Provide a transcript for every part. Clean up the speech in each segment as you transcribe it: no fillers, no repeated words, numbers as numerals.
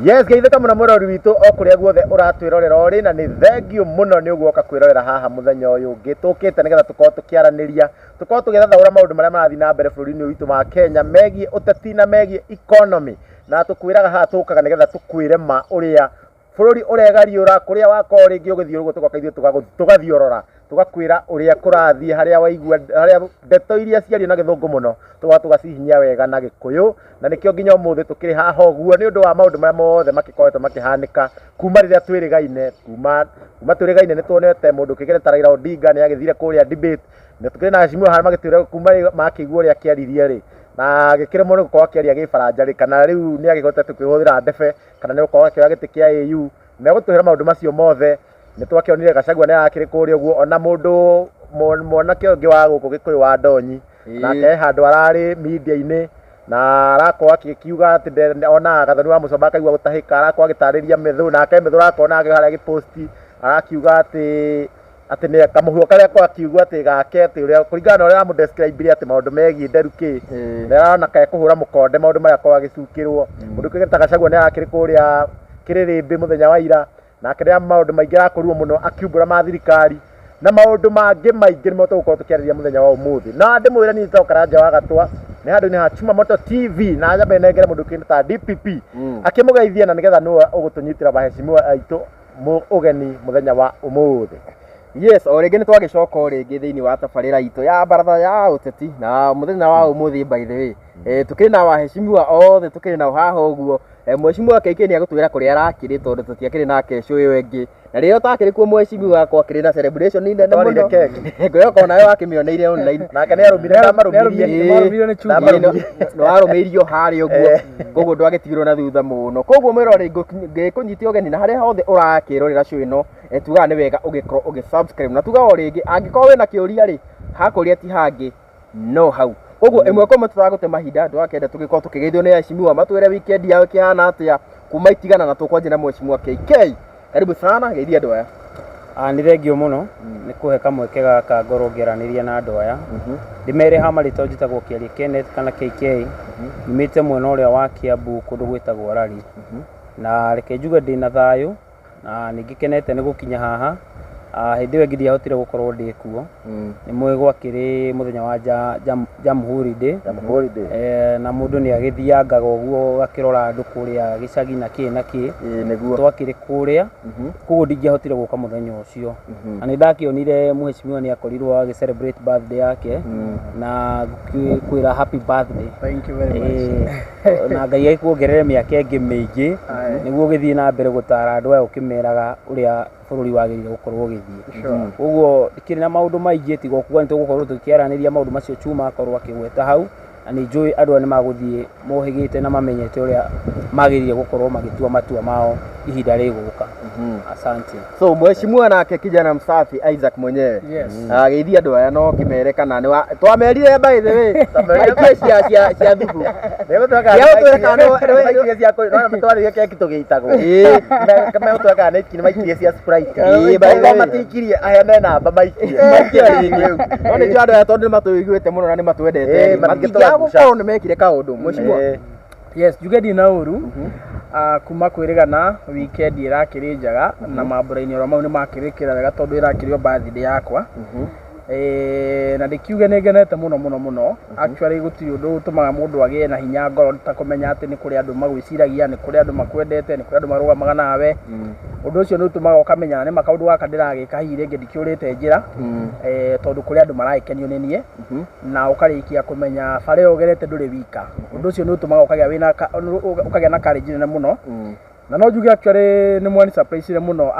Yes, geithĩka mũno mwĩrori witũ o kũrĩa guothe ũratwĩrorera ũrĩ, na nĩ thengiũ mũno nĩ ũguoka kwĩrorera haha mũthenya ũyũ ũngĩ tũkĩte nĩgetha tũkorwo tũkĩaranĩria, tũkorwo tũgĩthathaũra maũndũ marĩa marathiĩ na mbere bũrũri-inĩ ũyũ witũ wa Kenya megiĩ ũteti na megiĩ economy. Na tũkwĩraga haha tũkaga nĩgetha tũkwĩre ma ũrĩa bũrũri ũregariũra, kũrĩa wakorwo rĩngĩ ũgĩthiũrũrũka tũgoka ithuĩ tũgathiorora, tũgakwĩra ũrĩa kũrathiĩ, harĩa waigua, harĩa ndeto iria ciario na gĩthũngũ mũno tũgoka tũgacihinyia wega na gĩkũyũ. Na nĩkĩo nginya ũmũthĩ tũkĩrĩ haha ũguo nĩ ũndũ wa maũndũ marĩa mothe makĩkoretwo makĩhanĩka kuma rĩrĩa twĩrĩgaine, kuma twĩrĩgaine nĩ tuonete mũndũ kĩgere ta Raila Odinga nĩ agĩthire kũrĩa debate, na tũkĩrĩ na Hashimiwa harĩa magĩtwĩra kuma rĩ makĩigua ũrĩa akĩaririe rĩ, na agĩkĩremwo nĩ gũkorwo akĩaria gĩbaranja rĩ, kana rĩu nĩ agĩhotete kwĩhũthĩra ndebe, kana nĩ gũkorwo akĩoya gĩtĩ kĩa AU. Megũtwĩra maũndũ macio mothe. Nĩ twakĩonire Gachagua nĩ arakĩrĩ kũrĩa ũguo, ona mũndũ mwanake ũngĩ wa gũkũ Gĩkũyũ wa Ndonyi, nake he handũ ararĩ media-inĩ na arakorwo akiuga atĩ onaga Gathoni wa Mũcomba akaigua gũtahĩka, arakorwo agĩtarĩria Methu, nake Methu arakorwo nake harĩa agĩposti arakiuga atĩ nĩ kamũhuo karĩa akorwo akiuga atĩ gake atĩ ũrĩa kũringana na ũrĩa aramũdescribe atĩ maũndũ megiĩ nderu kĩ, nĩ arona ka ekũhũra mũkonde maũndũ marĩa akorwo agĩcukĩrwo. Mũndũ kĩgeta ta Gachagua nĩ arakĩrĩ kũrĩa Kĩrĩrĩmbĩ mũthenya wa ira, nake nĩ maũndũ maingĩ arakorirwo mũno akiumbũra ma thirikari na maũndũ mangĩ maingĩ nĩmo tũgũkorwo tũkĩarĩria mũthenya wa ũmũthĩ. Na ndĩmwĩre niĩ njĩtagwo Karanja wa Gatwa, nĩ handũ-inĩ ha Chuma Moto TV, na nyambe nengere mũndũ kĩndũ ta DPP akĩmũgeithie, na nĩgetha nĩwe ũgũtũnyitĩra maheshimiwa aitũ ũgeni mũthenya wa ũmũthĩ. Yes, o rĩngĩ nĩ twagĩcoka o rĩngĩ thĩinĩ wa tabarĩra itũ ya baratha ya ũteti, na mũthenya wa ũmũthĩ, by the way, tũkĩrĩ na waheshimiwa othe, tũkĩrĩ nao haha ũguo. Mheshimiwa KK nĩ agũtwĩra kũrĩa arakĩrĩ tondũ tũtiakĩrĩ nake show ĩyo ĩngĩ, na rĩrĩa ũtakĩrĩ kuo mheshimiwa kwakĩrĩ na celebration nene Twarĩire mũno. keki. Ngwĩhoka onawe wakĩmĩoneire online. Nake nĩ arũmire, ndamarũmirie. Nĩmarũmirio nĩ chuma. Ndamarũmirie. Nĩ warũmĩirio harĩa ũguo, koguo ndwagĩtigirwo na thutha mũno. Koguo mwĩroreri, ngĩkũnyitia ũgeni na harĩa hothe ũrakĩrorera show ĩno, tugaga nĩ wega ũgĩkorwo ũgĩ subscribe, na tugaga o rĩngĩ angĩkorwo wĩna kĩũria rĩ, hakũria ti hangĩ no hau. Koguo ĩmwe kwa ĩmwe tũtagũte mahinda, ndwakenda tũgĩkorwo tũkĩgeithio nĩ aheshimiwa matwĩre weekend yao ĩkĩhana atĩa kuma itigana, na tũkwanjia na mheshimiwa KK. Karibu sana, geithia andũ aya. Ah, nĩ thengio mũno nĩ kũhe kamweke gaka ngorwo ngĩaranĩria na andũ aya. Ndĩmere ha marĩtwa, njĩtagwo Kĩarie Kenneth kana KK, nyumĩte mwena ũrĩa wa Kiambu kũndũ gwĩtagwo Rari, na reke njuge ndĩna thayũ na nĩ ngĩkenete nĩ gũkinya haha. Ah, hĩndĩ ĩyo ĩngĩ ndiahotire gũkorwo ndĩ kuo, nĩ mũĩ gwakĩrĩ mũthenya wa Jamhuri Day. Jamhuri Day. Na mũndũ nĩ agĩthiangaga ũguo agakĩrora andũ kũrĩa gĩcagi na kĩ na kĩ. Ĩĩ nĩguo. Twakĩrĩ kũrĩa, koguo ndingĩahotire gũka mũthenya ũcio, na nĩ ndakĩonire mheshimiwa nĩ akorirwo agĩ celebrate birthday yake, na ngũkwĩra happy birthday. Thank you very much. Na Ngai agĩkuongerere mĩaka ĩngĩ mĩingĩ nĩguo ũgĩthiĩ na mbere gũtara andũ aya ũkĩmeraga ũrĩa bũrũri wagĩrĩire gũkorwo ũgĩthiĩ. Koguo ndikĩrĩ na maũndũ maingĩ tiga o kuga nĩ tũgũkorwo tũkĩaranĩria maũndũ macio Chuma akorwo akĩgweta hau, na nĩ njũĩ andũ aya nĩ magũthiĩ mohĩgĩte na mamenyete ũrĩa magĩrĩire gũkorwo magĩtua matua mao ihinda rĩgũka. Asante. So mheshimiwa nake kijana msafi Isaac mwenyewe. Yes. Geithia andũ aya no kĩmere kana nĩ twamerire, by the way, maikie cia thubu. Nĩgũtwĩra kana nĩ cia twarĩrie keki tũgĩitagwo. Megũtwĩra kana nĩ maikirie cia Sprite. Ĩĩ, by the way. Okorwo matiikirie, aheane namba maikie. Maikie rĩngĩ. No nĩ njũĩ andũ aya tondũ nĩ matũiguĩte mũno na nĩ matwendete rĩ, matingĩtũra matingĩaga guca. gũkorwo nĩ mekire kaũndũ, mheshimiwa. Yes, njuge ndina ũru. Kuma kwĩrĩgana weekend ĩrakĩrĩ njega na mambura-inĩ oro mau nĩ makĩrĩkĩra wega tondũ ĩrakĩrĩ o birthday yakwa. Na ndĩkiuge nĩ ngenete mũno mũno mũno. Actually, gũtirĩ ũndũ ũtũmaga mũndũ agĩe na hinya ngoro ta kũmenya atĩ nĩ kũrĩ andũ magwĩciragia, nĩ kũrĩ andũ makwendete, nĩ kũrĩ andũ marũgamaga nawe. Ũndũ ũcio nĩ ũtũmaga ũkamenya nĩma kaũndũ gaka ndĩragĩka hihi rĩngĩ ndikĩũrĩte njĩra, tondũ kũrĩ andũ maragĩkenio nĩ niĩ, na ũkarĩkia kũmenya bara ĩyo ũgerete ndũrĩ wika. Ũndũ ũcio nĩ ũtũmaga ũkagĩa na courage nene mũno. Na no njuge actually nĩ mwani surprise mũno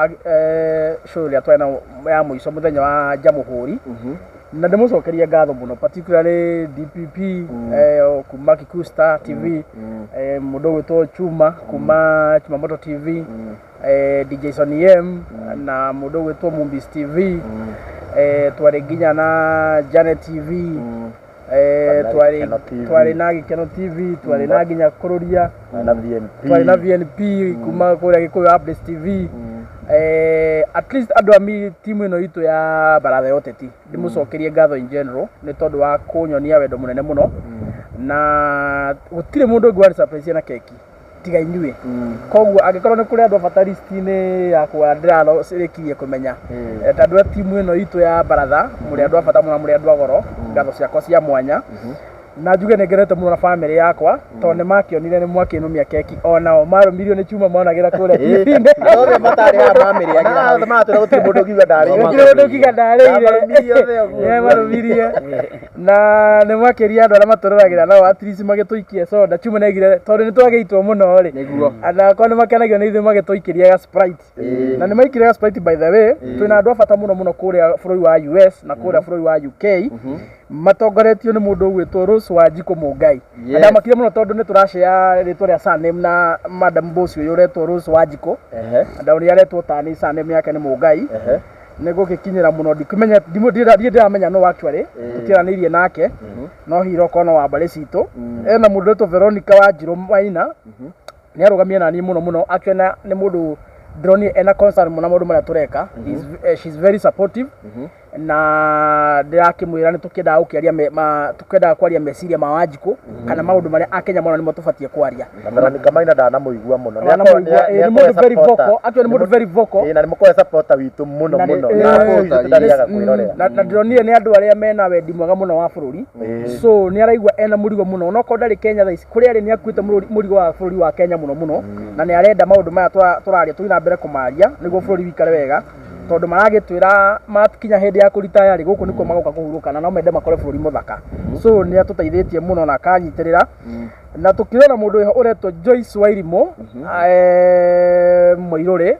show ĩrĩa twarĩ nayo ya mũico mũthenya wa Jamhuri, na ndĩmũcokerie ngatho mũno, particularly DPP kuma Kikuyu Star TV, mũndũ ũgwĩtwo Chuma kuma Chuma Moto TV, DJ Sonny M na mũndũ ũgwĩtwo Mumbis TV, twarĩ nginya na Janet TV, Twarĩ na twarĩ Gĩkeno TV. Twarĩ na Gĩkeno TV, twarĩ na nginya Kũrũria. Na VNP. Twarĩ na VNP kuma kũrĩa Gĩkũyũ Updates TV. At least andũ a timu ĩno itũ ya baratha ya ũteti, ndĩmũcokerie ngatho in general nĩ tondũ wa kũnyonia wendo mũnene mũno, na gũtirĩ mũndũ ũngĩ wani surprise na keki. Tiga inyuĩ. Koguo angĩkorwo nĩ kũrĩ andũ a bata list-inĩ yakwa ndĩrarĩkirie kũmenya, ta andũ a timu ĩno itũ ya baratha, mũrĩ andũ a bata mũno na mũrĩ andũ a goro. Ngatho ciakwa cia mwanya, na njuge nĩ ngenete mũno na bamĩrĩ yakwa, tondũ nĩ makĩonire nĩ mwakĩnũmia keki, onao marũmirio nĩ chuma monagĩra kũrĩa TV-inĩ. Othe matarĩ haha mamĩrĩagĩra hau. Othe maratwĩra gũtirĩ mũndũ ũngiuga ndarĩire. Gũtirĩ mũndũ ũngiuga ndarĩire. Ndamarũmirie othe ũguo. Nĩ marũmirie na nĩ makĩria andũ arĩa matũroragĩra nao at least magĩtũikia soda chuma nĩaigire, tondũ nĩ twagĩitwo mũno rĩ. Nĩguo. Anakwa nĩ makenagio nĩ ithuĩ magĩtũikĩria ga Sprite, na nĩ maikire ga Sprite. By the way, twĩna andũ a bata mũno mũno kũrĩa bũrũri wa US na kũrĩa bũrũri wa UK, matongoretio nĩ mũndũ ũgwĩtwo Rose Wanjikũ Mũngai. Na ndamakire mũno tondũ nĩ tũracea rĩtwa rĩa surname na madam boss ũyũ ũretwo Rose Wanjikũ. Na ũrĩa aretwo tani surname yake nĩ Mũngai. Nĩ gũgĩkinyĩra mũno ndikũmenya, ndirĩ ndĩramenya no actually tũtiaranĩirie nake, no hihi okorwo no wa mbarĩ citũ. Ena mũndũ ũretwo Veronica Wanjirũ Maina, nĩ arũgamie na niĩ mũno mũno actually, na nĩ mũndũ ndĩronire ena concern mũno na maũndũ marĩa tũreka. She's very supportive, na ndĩrakĩmwĩra nĩ tũkĩendaga gũkĩaria tũkĩendaga kwaria meciria ma Wanjikũ kana maũndũ marĩa Akenya mona nĩmo tũbatiĩ kwaria. Na Veronica Maina ndanamũigua mũno. Ndanamũigua, nĩ mũndũ very vocal, actually nĩ mũndũ very vocal. Ĩĩ, na nĩ mũkoragwo supporter witũ mũno Na mũno. Na kũu ithuĩ tũtariaga kwĩrorera. Na ndĩronire nĩ andũ arĩa mena wendi mwega mũno wa bũrũri, so nĩ araigua ena mũrigo mũno, onokorwo ndarĩ Kenya thaa ici, kũrĩa arĩ nĩ akuĩte mũrigo wa bũrũri wa Kenya mũno mũno, na nĩ arenda maũndũ maya tũraria tũthiĩ na mbere kũmaria nĩguo bũrũri wĩikare wega, tondũ maragĩtwĩra makinya hĩndĩ ya kũritaya rĩ, gũkũ nĩkuo magoka kũhurũka, na no mende makore bũrũri mũthaka. So nĩ atũteithĩtie mũno na akanyitĩrĩra. Na tũkĩrora mũndũ wĩho ũretwo Joyce Wairimũ, Mũirũrĩ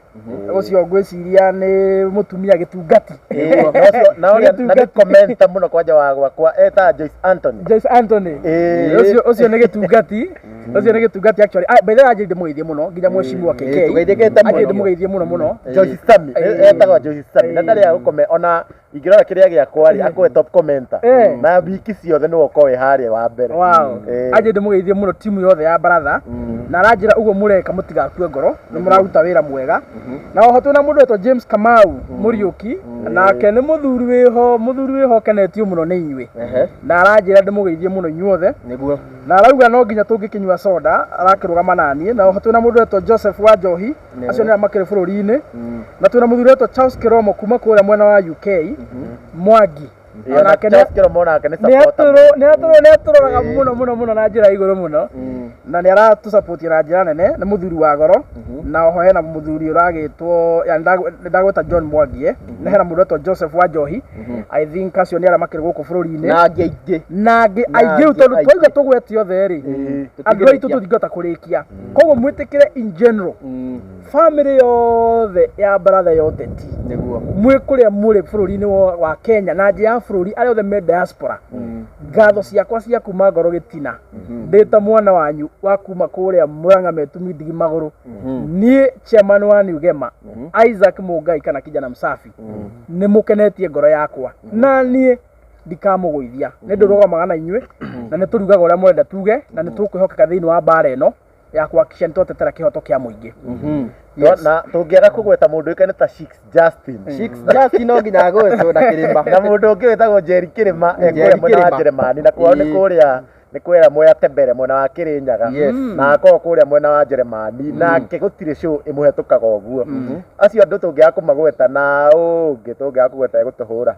ũcio, ngwĩciria nĩ mũtumia gĩtungati. Ĩĩ, na na ũrĩa na nĩ commenter mũno kwanja wa gwakwa eta Joyce Anthony. Joyce Anthony. Ũcio nĩ gĩtungati, ũcio nĩ gĩtungati actually. Ah, by the way, anjĩ ndĩmũgeithie mũno nginya mheshimiwa KK. Tũgeithĩkĩte Anjĩ mũno. ndĩmũgeithie mũno mũno. Joyce Sami, etagwo Joyce Sami, na ndarĩ agũkome ona ingĩrora kĩrĩa gĩakwa rĩ, akoe top commenter na wiki ciothe nĩwe ũkorwo wĩ harĩa wa mbere. Wow. Anjĩ ndĩmũgeithie mũno timu yothe ya baratha, na aranjĩra ũguo mũreka mũtigakue ngoro, nĩ mũraruta wĩra mwega. Na oho twĩna mũndũ wetwo James Kamau Mũriũki, nake nĩ mũthuri wĩho, mũthuri wĩho ũkenetio mũno nĩ inyuĩ, na aranjĩra ndĩmũgeithie mũno inyuothe. Na arauga no nginya tũngĩkĩnyua soda arakĩrũgama naniĩ. Na oho twĩna mũndũ wetwo Joseph wa Njohi, acio nĩ arĩa makĩrĩ bũrũri-inĩ. Na twĩna mũthuri wetwo Charles Kiromo kuma kũrĩa mwena wa UK, Mwangi. Ĩĩ, ona Onake Charles Kiromo nake nĩ supporter. Nĩ atũroraga mũno mũno mũno na njĩra ya igũrũ mũno, na nĩ aratũsupportia na njĩra nene, nĩ mũthuri wa goro. Na oho hena mũthuri ũragĩtwo ya nĩ ndagweta John Mwangi, na hena mũndũ wetwo Joseph wa Njohi. I think acio nĩ arĩa makĩrĩ gũkũ bũrũri-inĩ. Na angĩ aingĩ. Na angĩ Na aingĩ rĩu, angĩ tondũ aingĩ. twauga tũgwete othe rĩ, andũ aitũ tũtingĩhota kũrĩkia. Koguo mwĩtĩkĩre in general family yothe ya baratha ya ũteti, mwĩ kũrĩa mũrĩ bũrũri-inĩ wa Kenya na nja ya bũrũri, arĩa othe me diaspora, ngatho ciakwa cia kuma ngoro gĩtina, ndĩ ta mwana wanyu wa kuma kũrĩa Murang'a Metumi Ndigi Magũrũ, niĩ chairman wa New Gema Isaac Mũngai kana kijana msafi, nĩ mũkenetie ngoro yakwa, na niĩ ndikamũgũithia. Nĩ ndũrũgamaga na inyuĩ, na nĩ tũrugaga ũrĩa mũrenda tuge, na nĩ tũkwĩhokeka thĩinĩ wa mbara ĩno ya kuhakikisha nĩ twatetera kĩhoto kĩa mũingĩ. Na tũngĩaga kũgweta mũndũ ũĩkaine ta Shix Justin. Shix Justin no nginya agwetwo na Kĩrĩma. Na mũndũ ũngĩ wĩtagwo Jerry Kĩrĩma, Jerry ekũrĩa mwena wa Kĩrĩma. Jeremani, na kwao nĩ kũrĩa nĩ kũrĩa Mwea Tembere mwena wa Kĩrĩnyaga, na akorwo kũrĩa mwena wa Jeremani, nake gũtirĩ show ĩmũhetũkaga ũguo. Acio andũ tũngĩaga kũmagweta na ũngĩ tũngĩaga kũgweta egũtũhũra.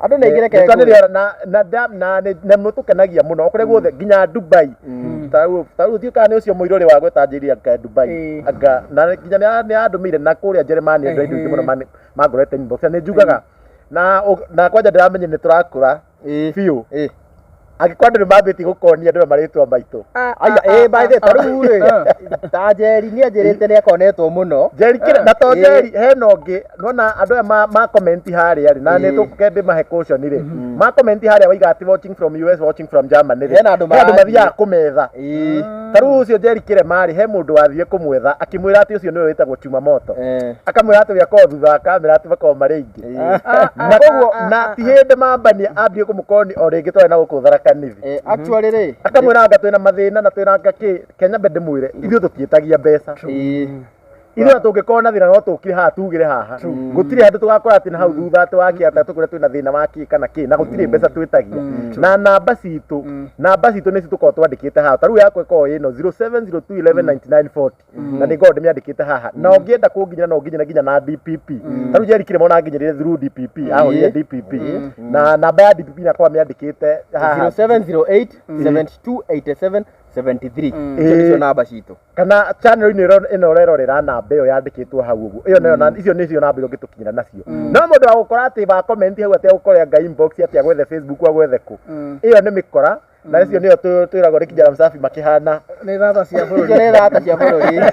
Andũ nĩ aingĩ, reke Rĩtwa nĩ ngwĩre. rĩora na nĩ tũkenagia mũno o kũrĩa guothe nginya Dubai. Ta rĩu thiĩ kana nĩ ũcio mũirũrĩ wa gweta njĩri anga Dubai. Anga na nginya nĩ andũmĩire na kũrĩa Jeremani, andũ aingĩ mũno mangorete inbox, na nĩ njugaga na kwanja ndĩramenya nĩ tũrakũra biũ, angĩkorwo andũ nĩ mambĩtie gũkonia andũ na marĩtwa maitũ. Aya, by the way, ta rĩu rĩ, ta Njeri nĩ anjĩrĩte nĩ akonetwo mũno. Njeri kĩrĩ na to Njeri, hena ũngĩ nona andũ aya ma comment harĩa rĩ, na nĩ tũke ndĩmahe caution rĩ, ma comment harĩa waiga atĩ watching from US, watching from Germany rĩ, Hena andũ he andũ marathiĩ. mathiaga kũmetha. Ta rĩu ũcio Njeri Kĩrema rĩ, he mũndũ wathire kũmwetha akĩmwĩra atĩ ũcio nĩwe wĩtagwo Chuma Moto, akamwĩra atĩ we akorwo thutha wa kamera, atĩ makorwo marĩ aingĩ, na koguo na ti hĩndĩ mambania ambie kũmũkoni o rĩngĩ twarĩ na gũkũ Tharaka Nithi. Actually rĩ, Akamwĩra anga twĩna mathĩna na twĩna anga kĩ Kenya, mbe ndĩmwĩre ithuĩ tũtiĩtagia mbeca. Ithuĩ tũngĩkorwo na thĩna no tũkire haha tugĩre haha. Gũtirĩ handũ tũgakora atĩ na hau thutha atĩ waki atĩ tũkũrĩa twĩna thĩna wa kĩ kana kĩ, na gũtirĩ mbeca twĩtagia. Na namba citũ nĩcio tũkoragwo twandĩkĩte haha. Ta rĩu yakwa ĩkoragwo ĩno 0702119940, na nĩ ngoragwo ndĩmĩandĩkĩte haha, na ũngĩenda kũnginyĩra no ũnginyĩre nginya na DPP. Ta rĩu Jerry Kirema ona nginyĩrire through DPP, ahũrire DPP na namba ya DPP nakorwo mĩandĩkĩte haha. 0708 72 87 73, icio nĩcio namba citũ. Kana channel-inĩ ĩno ũrerorera, namba ĩyo yandĩkĩtwo hau ũguo, ĩyo nayo icio nĩcio namba iria ũngĩtũkinyĩra nacio. No mũndũ wa gũkora atĩ wa comment hau, atĩ agũkore anga inbox, atĩ agwethe Facebook, agwethe kũ, ĩyo nĩ mĩkora, na icio nĩyo twĩragwo nĩ kijana msafi makĩhana. Nĩ thata cia Icio bũrũri. Nĩ thata cia bũrũri.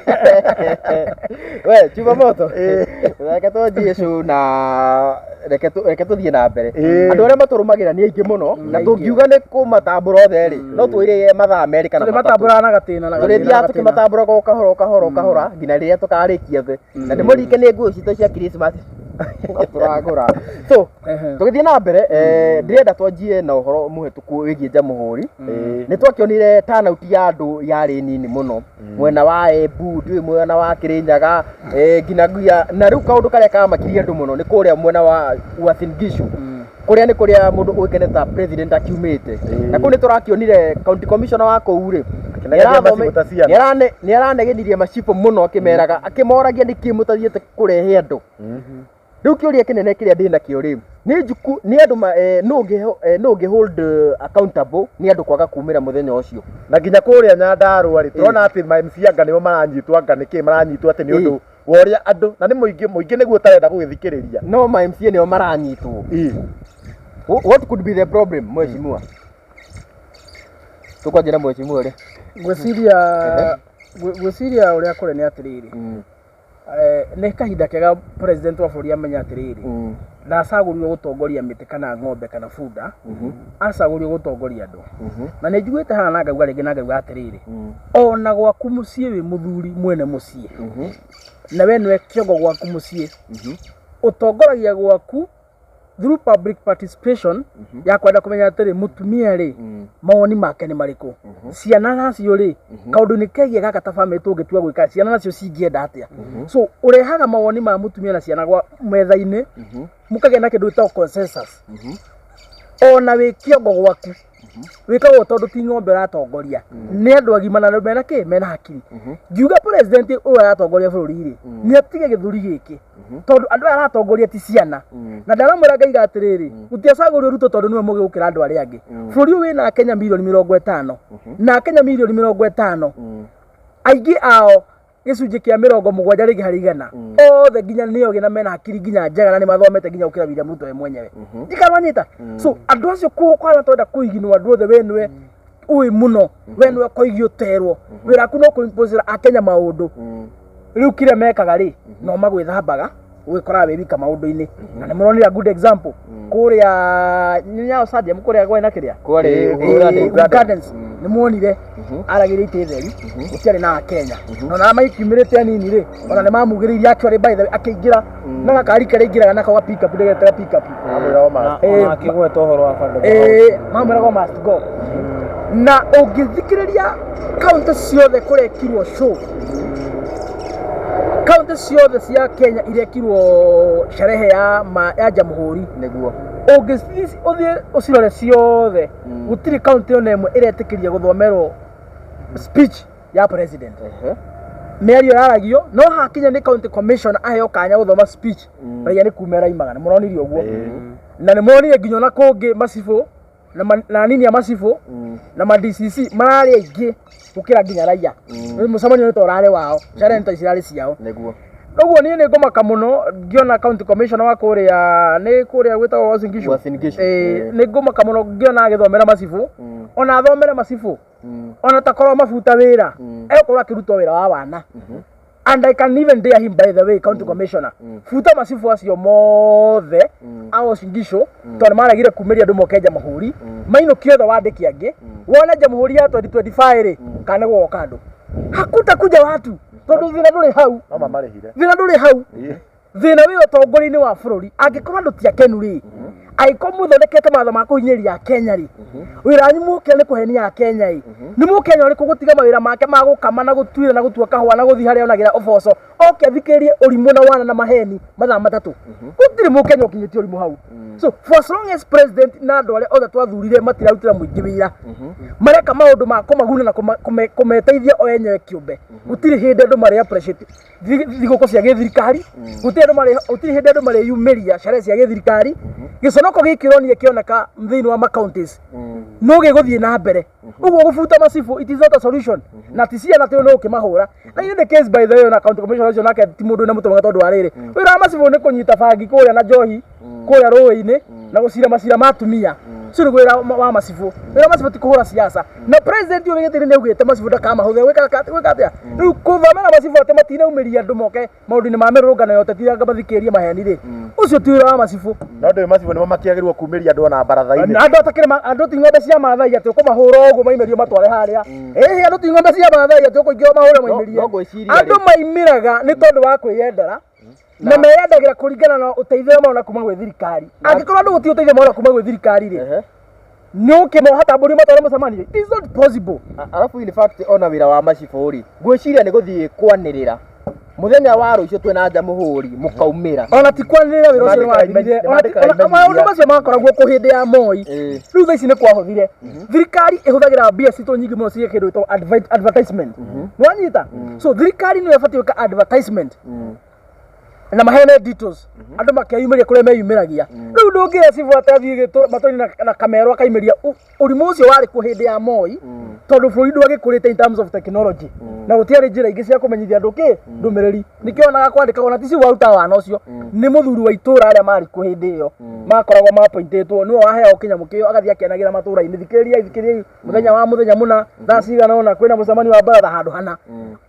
We chuma moto, reke twanjie show na reke tũthiĩ na mbere. Andũ arĩa matũrũmagĩra nĩ aingĩ mũno, na tũngiuga nĩ kũmatambũra othe rĩ, no twĩre mathaa 2 kana Tũrĩ 3. matambũraga na gatĩna na gatĩna na Tũrĩthiaga gatĩna. tũkĩmatambũraga o kahora o kahora o kahora nginya rĩrĩa tũkarĩkia thĩ, na ndĩmũririkanie nguo citũ cia Christmas tũragũra. So tũgĩthiĩ na mbere, ndĩrenda twanjie na ũhoro mũhetũku wĩgiĩ Jamhuri. Nĩ twakĩonire turnout ya andũ yarĩ nini mũno mwena wa Embu, ndiũĩ mwena wa Kĩrĩnyaga, nginya nginya na rĩu kaũndũ karĩa kamakirie andũ mũno nĩ kũrĩa mwena wa Uasin Gishu, kũrĩa nĩ kũrĩa mũndũ ũĩkaine ta president akiumĩte, na kũu nĩ tũrakĩonire county commissioner wa kũu rĩ Akĩnegeria macibũ ta ciana. Nĩ aranegenirie macibũ mũno, akĩmeraga, akĩmoragia nĩkĩ mũtathiĩte kũrehe andũ. Rĩu kĩũria kĩnene kĩrĩa ndĩ nakĩo rĩ, nĩ njuku nĩ andũ nũ ũngĩ hold accountable nĩ andũ kwaga kumĩra mũthenya ũcio? Na nginya kũrĩa Nyandarũa rĩ, tũrona atĩ ma MC anga nĩo maranyitwo, anga nĩkĩ maranyitwo, atĩ nĩ ũndũ wa ũrĩa andũ na nĩ mũingĩ, mũingĩ nĩguo ũtarenda gũgĩthikĩrĩria. No ma MCA nĩo maranyitwo. What could be the problem, mheshimiwa? Tũkwanjia na mheshimiwa rĩ. Ngwĩciria ũrĩa kũrĩ nĩ atĩrĩrĩ, nĩ kahinda kega president wa bũrũri amenya atĩrĩrĩ, ndacagũrirwo gũtongoria mĩtĩ kana ng'ombe kana bunda, acagũrirwo gũtongoria andũ. Na nĩ njiguĩte haha na ngauga rĩngĩ na ngauga atĩrĩrĩ, ona gwaku mũciĩ wĩ mũthuri mwene mũciĩ, na we nĩwe kĩongo gwaku mũciĩ, ũtongoragia gwaku through public participation ya kwenda kũmenya atĩrĩ, mũtumia rĩ, mawoni make nĩ marĩkũ, ciana nacio rĩ, kaũndũ-inĩ kegiĩ gaka ta famĩlĩ tũngĩtua gwĩka, ciana nacio cingĩenda atĩa. So ũrehaga mawoni ma mũtumia na ciana gwa metha-inĩ, mũkagĩa na kĩndũ gĩtagwo consensus. Ona wĩ kĩongo gwaku wĩkagwo, tondũ ti ng'ombe ũratongoria, nĩ andũ agima na andũ mena kĩ, mena hakiri. Ngiuga president ũyũ aratongoria bũrũri rĩ, nĩ atige gĩthũri gĩkĩ, tondũ andũ aya aratongoria ti ciana. Na ndaramwĩra ngaiga atĩrĩrĩ, gũtiacagũrio Ruto tondũ nĩwe mũgĩ gũkĩra andũ arĩa angĩ. Bũrũri ũyũ wĩna Akenya mirioni 50, na Akenya mirioni 50, aingĩ ao gĩcunjĩ kĩa 70 rĩngĩ harĩ igana, othe nginya nĩ ogĩ na mena hakiri nginya njega, na nĩ mathomete nginya gũkĩra William Ruto we mwenyewe. Ndikarwanyita. So andũ acio kwana twenda kũiginwo andũ othe, we nĩwe ũĩ mũno, we nĩwe koigi ũterwo wĩra waku no kũimpose Akenya maũndũ. Rĩu kĩrĩa mekaga rĩ, no magwĩthambaga, ũgĩkoraga wĩ wika maũndũ-inĩ. Na nĩ mũronire a good example kũrĩa Nyayo Stadium, kũrĩa kwarĩ na kĩrĩa Kwarĩ Uhuru Gardens. Uhuru Gardens. Nĩ muonire aragĩria itĩ theri, gũtiarĩ na Akenya, na ona maikiumĩrĩte anini rĩ, ona nĩ mamugĩrĩirie actually, by the way, akĩingĩra na gakari karĩa aingĩraga nako ga pick up, ndĩgetaga pick up. Amwĩra o ma Na ona akĩgweta ũhoro wa Bado House. Mamwĩraga must go. Na ũngĩthikĩrĩria kaunti ciothe kũrekirwo show, kaunti ciothe cia Kenya irekirwo sherehe ya jamhuri. Nĩguo. Ũngĩthiĩ ũthiĩ ũcirore ciothe, gũtirĩ kaunti ona ĩmwe ĩretĩkĩria gũthomerwo speech ya president. Mĩario yaragio, no hakinya nĩ county commission aheo kanya gũthoma speech, raia nĩ kuma ĩraimaga. Nĩ mũronire ũguo, na nĩ muonire nginya ona kũngĩ macibũ na nini ya macibũ na ma DCC mararĩ aingĩ gũkĩra nginya raia. Mũcemanio nĩ ta ũrarĩ wao, ciana nĩ ta cirarĩ ciao. Nĩguo. Ũguo niĩ nĩ ngũmaka mũno ngĩona county commissioner wa kũrĩa, nĩ kũrĩa gwĩtagwo Uasin Gishu. Uasin Gishu. Nĩ ngũmaka mũno ngĩona agĩthomera macibũ. Ona athomere macibũ, ona takorwo mabuta wĩra, egũkorwo akĩrutwo wĩra wa wana. And I can even dare him, by the way, county commissioner, buta macibũ acio mothe a Uasin Gishu, tondũ nĩ maregire kumĩria andũ moke jamhuri, mainũkie othe, wandĩke angĩ. Wone jamhuri ya 2025 rĩ, kana nĩ gũgoka andũ, hakutakuja watu, tondũ thĩna ndũrĩ hau. No mamarĩhire. Thĩna ndũrĩ hau. Thĩna wĩ ũtongoria-inĩ wa bũrũri. Angĩkorwo andũ ti akenu rĩ, Angĩkorwo mũthondekete mawatho ma kũhinyĩrĩria Akenya rĩ, wĩra wanyu mũkĩra nĩ kũhenia Akenya ĩ, nĩ mũkenya ũrĩkũ gũtiga mawĩra make ma gũkama na gũtuĩra na gũtua kahũa na gũthiĩ harĩa onagĩra ũboco oke athikĩrĩrie ũrimũ na wana na maheni mathaa 3? Gũtirĩ mũkenya ũkinyĩtie ũrimũ hau. So for as long as president na andũ arĩa othe twathurire matirarutĩra mũingĩ wĩra, mareka maũndũ ma kũmaguna na kũmeteithia o enyewe kĩũmbe, gũtirĩ hĩndĩ andũ marĩ appreciate thigũkũ cia gĩthirikari, gũtirĩ hĩndĩ andũ marĩyumĩria sherehe cia gĩthirikari. Gĩconoko gĩkĩ ũronire kĩoneka thĩinĩ wa ma counties no gĩgũthiĩ na mbere ũguo. Gũbuta macibũ, it is not a solution, na ti ciana atĩ nĩ ũkĩmahũra. Na in the case, by the way, na county commissioner ũcio nake ti mũndũ wĩna mũtwe mwega, tondũ wa rĩrĩ, wĩra wa macibũ nĩ kũnyita bangi kũrĩa na njohi kũrĩa rũĩ-inĩ na gũcira macira ma atumia. Ũcio nĩguo wĩra wa macibũ. Wĩra wa macibũ ti kũhũra siasa. Na president ũyũ gĩtĩ nĩ augĩte macibũ ndakamahũthĩra gwĩka atĩa. Rĩu kũthomera macibũ atĩ matinaumĩria andũ moke maũndũ-inĩ ma mĩrũrũngano ya ũteti anga mathikĩrĩrie maheni rĩ, ũcio ti wĩra wa macibũ. No ndũĩ macibũ nĩmo makĩagĩrĩirwo kumĩria andũ ona baratha-inĩ. Na andũ atakĩrĩ andũ ti ng'ombe cia Maathai atĩ ũkũmahũra ũguo maimĩrio matware harĩa. Ĩhĩ, andũ ti ng'ombe cia Maathai atĩ ũkũingĩra mahũre maimĩrie. No ngwĩciria Andũ maimĩraga nĩ tondũ wa kwĩyendera na meyendagĩra kũringana na ũteithio ũrĩa marona kuma gwĩ thirikari. Angĩkorwo andũ gũtirĩ ũteithio marona kuma gwĩ thirikari rĩ, nĩ ũkĩmoha ta mbũri matware mũcemanio? It is not possible. Arabu in fact, ona wĩra wa macibũ rĩ, ngwĩciria nĩ gũthiĩ kwanĩrĩra mũthenya wa rũciũ twĩna njamũhũri mũkaumĩra. Ona ti kwanĩrĩra, wĩra ũcio Nĩmandĩkaga nĩwathirire. nĩmandĩkaga Ona maũndũ imenyithia. macio makoragwo kũ hĩndĩ ya Moi. Rĩu thaa ici nĩ kwahũthire. Thirikari ĩhũthagĩra mbia citũ nyingĩ mũno ciĩ kĩndũ gĩtagwo advertisement. Nĩwanyita? So thirikari nĩyo ĩbatiĩ gwĩka advertisement na maheane details, andũ makeyumĩria kũrĩa meyumĩragia. Rĩu ndũngĩra cibũ atĩ athiĩ matũra-inĩ na kamero akaimĩria. Ũrimũ ũcio warĩ kuo hĩndĩ ya Moi, tondũ bũrũri ndwagĩkũrĩte in terms of technology na gũtiarĩ njĩra ingĩ cia kũmenyithia andũ kĩ ndũmĩrĩri. Nĩkĩo onaga kwandĩkagwo na ti cibũ warutaga wana ũcio, nĩ mũthuri wa itũra arĩa marĩ kuo hĩndĩ ĩyo makoragwo mapointĩtwo, nĩwe waheagwo kĩnyamũ kĩo agathiĩ akĩanagĩra matũra-inĩ, "Thikĩrĩriai, thikĩrĩriai, mũthenya wa mũthenya mũna thaa cigana ũna kwĩna mũcemanio wa baratha handũ hana."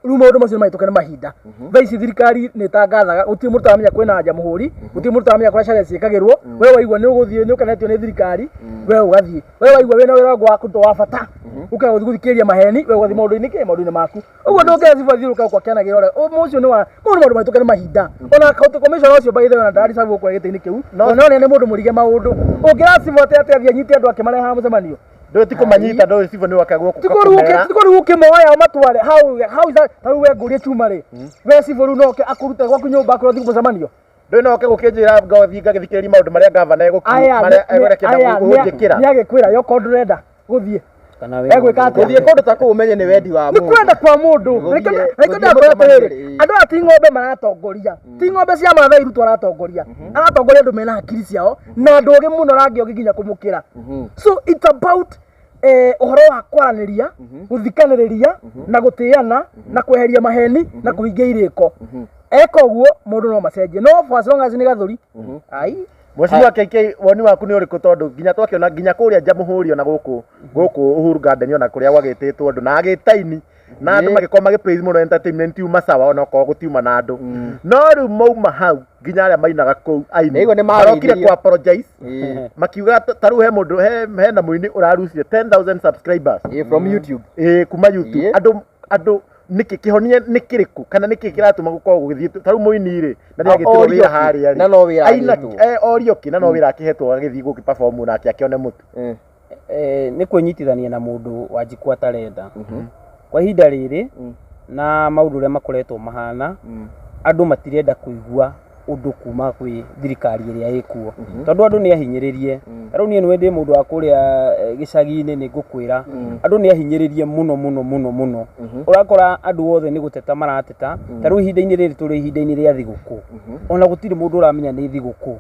Rĩu maũndũ macio nĩmahĩtũke nĩ mahinda. Thaa ici thirikari nĩ ĩtangathaga, gũtirĩ mũndũ ũtaramenya kwĩna njamũhũri, gũtirĩ mũndũ ũtaramenya kũrĩa sherehe ciĩkagĩrwo. We waigua nĩ ũgũthiĩ, nĩ ũkenetio nĩ thirikari, we ũgathiĩ. We waigua wĩna wĩra ũngĩ wa kũruta wa bata ũkaga gũthiĩ gũthikĩrĩria maheni, we ũgathiĩ maũndũ-inĩ kĩ maũndũ-inĩ maku. Ũguo ndũngĩra cibũ athiũrũrũka gũkũ akĩanagĩrĩra ũrĩa ũcio nĩ wa mau nĩ maũndũ mahĩtũke nĩ mahinda. Ona county commissioner ũcio, by the way, ona ndararicagwo gũkũ gĩtĩ-inĩ kĩu no nĩ mũndũ mũrige maũndũ. Ũngĩra cibũ atĩ athiĩ anyite andũ akĩmarehaga mũcemanio? Ndũĩ ti kũmanyita, ndũĩ cibũ nĩ wakagwo Tiko rĩu ũkĩmoya ũmatware, how is that? Ta rĩu we ngũrie chuma rĩ, we cibũ rĩu no oke akũrute gwaku nyũmba akwĩre ũthiĩ mũcemanio? Ndũĩ no oke gũkĩnjĩra ngathiĩ ngagĩthikĩrĩria maũndũ marĩa gavana Aya marĩa egũrekenda gũnjĩkĩra. Nĩ agĩkwĩra yokorwo ndũrenda gũthiĩ Kana wĩ egwĩka atĩa? Gũthiĩ kũndũ ta kũu ũmenye nĩ wendi wa Nĩ mũndũ. kwenda kwa mũndũ. Gũthiĩ Reke ndakwĩra mũcemanio atĩrĩrĩ, rĩ. andũ aya ti ng'ombe maratongoria, ti ng'ombe cia Maathai Ruto aratongoria, aratongoria andũ mena hakiri ciao na andũ ogĩ mũno rangĩ nginya kũmũkĩra. So it's about ũhoro wa kwaranĩria, gũthikanĩrĩria na gũtĩana na kweheria maheni na kũhingia irĩko. Eka ũguo mũndũ no macenjie, no for as long as nĩ gathũri ai. Mheshimiwa KK, woni waku nĩ ũrĩkũ? Tondũ nginya twakĩona nginya kũrĩa Jamhuri ona gũkũ Uhuru Garden, ona kũrĩa gwagĩtĩtwo andũ na agĩtaini na andũ magĩkorwo magĩ praise mũno entertainment yuma sawa, ona okorwo gũtiuma na andũ. No rĩu mauma hau nginya arĩa mainaga kũu aini Nĩguo nĩ marokire mageithirio. ku apologize makiuga ta rĩu he mũndũ hena mũini ũrarucire 10,000 subscribers. Ĩĩ, from YouTube. Ĩĩ, kuma YouTube. Andũ nĩkĩ kĩhonia nĩ kĩrĩkũ kana nĩkĩ kĩratũma gũkorwo gũgĩthiĩ ta rĩu mũini rĩ na nĩ agĩtirwo Orio wĩra kĩ, harĩa rĩ na no wĩra Aina agĩtwo. Orio kĩ na no wĩra akĩhetwo agĩthiĩ gũkĩ perform nake akĩone mũtu. Nĩ kwĩnyitithania na mũndũ Wanjikũ atarenda kwa ihinda rĩrĩ na maũndũ ũrĩa makoretwo mahana. Andũ matirenda kũigua ũndũ kuma kwĩ thirikari ĩrĩa ĩkuo tondũ andũ nĩ ahinyĩrĩrie. Rĩu niĩ nĩwe ndĩ mũndũ wa kũrĩa gĩcagi-inĩ, nĩ ngũkwĩra andũ nĩ ahinyĩrĩrie mũno mũno mũno mũno. Ũrakora andũ othe nĩ gũteta marateta. Ta rĩu ihinda-inĩ rĩrĩ tũrĩ ihinda-inĩ rĩa thigũkũ, ona gũtirĩ mũndũ ũramenya nĩ thigũkũ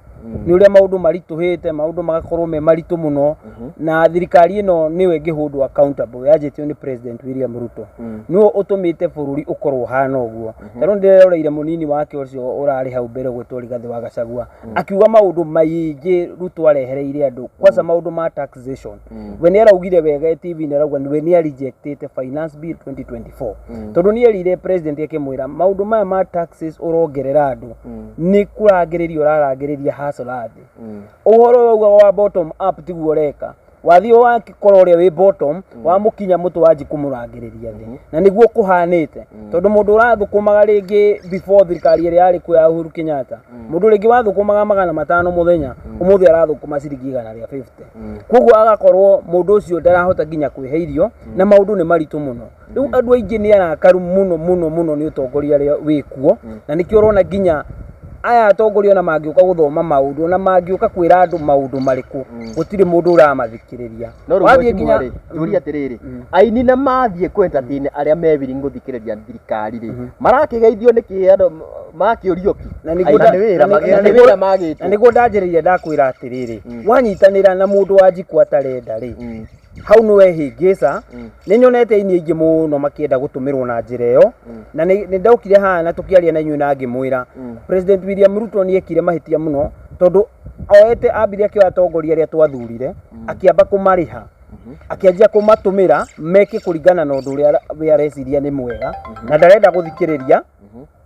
nĩ ũrĩa maũndũ maritũhĩte, maũndũ magakorwo me maritũ mũno. Na thirikari ĩno nĩyo ĩngĩhũndwo accountable, yanjĩtio nĩ President William Ruto, nĩwe ũtũmĩte bũrũri ũkorwo ũhana ũguo. Ta rĩu ndĩreroreire mũnini wake ũcio ũrarĩ hau mbere gwĩtwo Rigathĩ wa Gachagua akiuga maũndũ maingĩ Ruto arehereire andũ, kwanza maũndũ ma taxation. We nĩ araugire wega TV nĩ arauga we nĩ arejectĩte Finance Bill 2024 tondũ nĩ erire president akĩmwĩra maũndũ maya ma taxes ũrongerera andũ nĩ kũrangĩrĩria ũrarangĩrĩria hustler thĩ. Ũhoro wauga wa bottom up tiguo ũreka. Wathiĩ wakora ũrĩa wĩ bottom wamũkinya mũtwe wanji kũmũrangĩrĩria thĩ, na nĩguo kũhanĩte, tondũ mũndũ ũrathũkũmaga rĩngĩ before thirikari ĩrĩa yarĩ kuo ya Uhuru Kenyatta, mũndũ rĩngĩ wathũkũmaga 500 mũthenya, ũmũthĩ arathũkũma ciringi 150. Koguo agakorwo mũndũ ũcio ndarahota nginya kwĩhe irio, na maũndũ nĩ maritũ mũno. Rĩu andũ aingĩ nĩ arakaru mũno mũno mũno nĩ ũtongoria ũrĩa wĩkuo, na nĩkĩo ũrona nginya aya atongoria ona mangĩũka gũthoma maũndũ, ona mangĩũka kwĩra andũ maũndũ marĩkũ, gũtirĩ mũndũ ũramathikĩrĩria. No rĩu Wathiĩ mheshimiwa nginya rĩ, njũrie atĩrĩrĩ, aini na mathiĩ kũ entertain arĩa me willing gũthikĩrĩria thirikari rĩ, marakĩgeithio nĩkĩ? Andũ makĩũrio ki? Na nĩguo Aini nda- nĩ wĩra na nĩ- magĩte. na Na nĩ nĩguo- wĩra magĩtwo. Na nĩguo ndanjĩrĩria ndakwĩra atĩrĩrĩ, wanyitanĩra na mũndũ wa njikũ atarenda rĩ, hau nĩwe hĩngĩca. Nĩ nyonete aini aingĩ mũno makĩenda gũtũmĩrwo na njĩra ĩyo, na nĩ ndaukire haha na tũkĩaria na inyuĩ na ngĩmwĩra President William Ruto nĩ ekire mahĩtia mũno, tondũ oete ambire akĩoya atongoria arĩa twathurire, akĩamba kũmarĩha, akĩanjia kũmatũmĩra meke kũringana na ũndũ ũrĩa we areciria nĩ mwega, na ndarenda gũthikĩrĩria,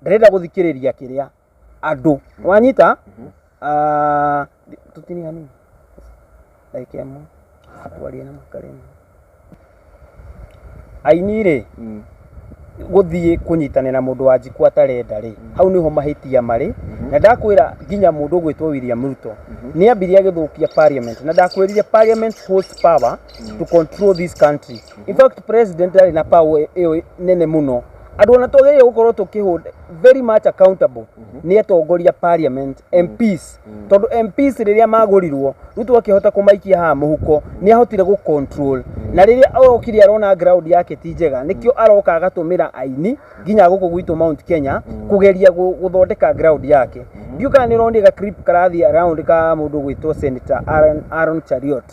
ndarenda gũthikĩrĩria kĩrĩa andũ wanyita. Ah, tũtinie hanini ndagĩka ĩmwe twarie na makarĩma aini rĩ, gũthiĩ kũnyitanĩra mũndũ wa njikũ atarenda rĩ, hau nĩho mahĩtia marĩ. Na ndakwĩra nginya mũndũ ũgwĩtwo William Ruto nĩ ambirie agĩthũkia parliament, na ndakwĩrire parliament holds power to control this country. In fact, president arĩ na power ĩyo nene mũno. Andũ ona twagĩrĩire gũkorwo tũkĩhold very much accountable nĩ atongoria parliament, MPs, tondũ MPs rĩrĩa magũrirwo, Ruto akĩhota kũmaikia haha mũhuko, nĩ ahotire gũ control. Na rĩrĩa orokire arona ground yake ti njega, nĩkĩo aroka agatũmĩra aini nginya gũkũ gwitũ Mount Kenya kũgeria gũthondeka ground yake. Ndiũ kana nĩ ũronire ga clip karathiĩ around ka mũndũ gwĩtwo Senator Aaron Chariot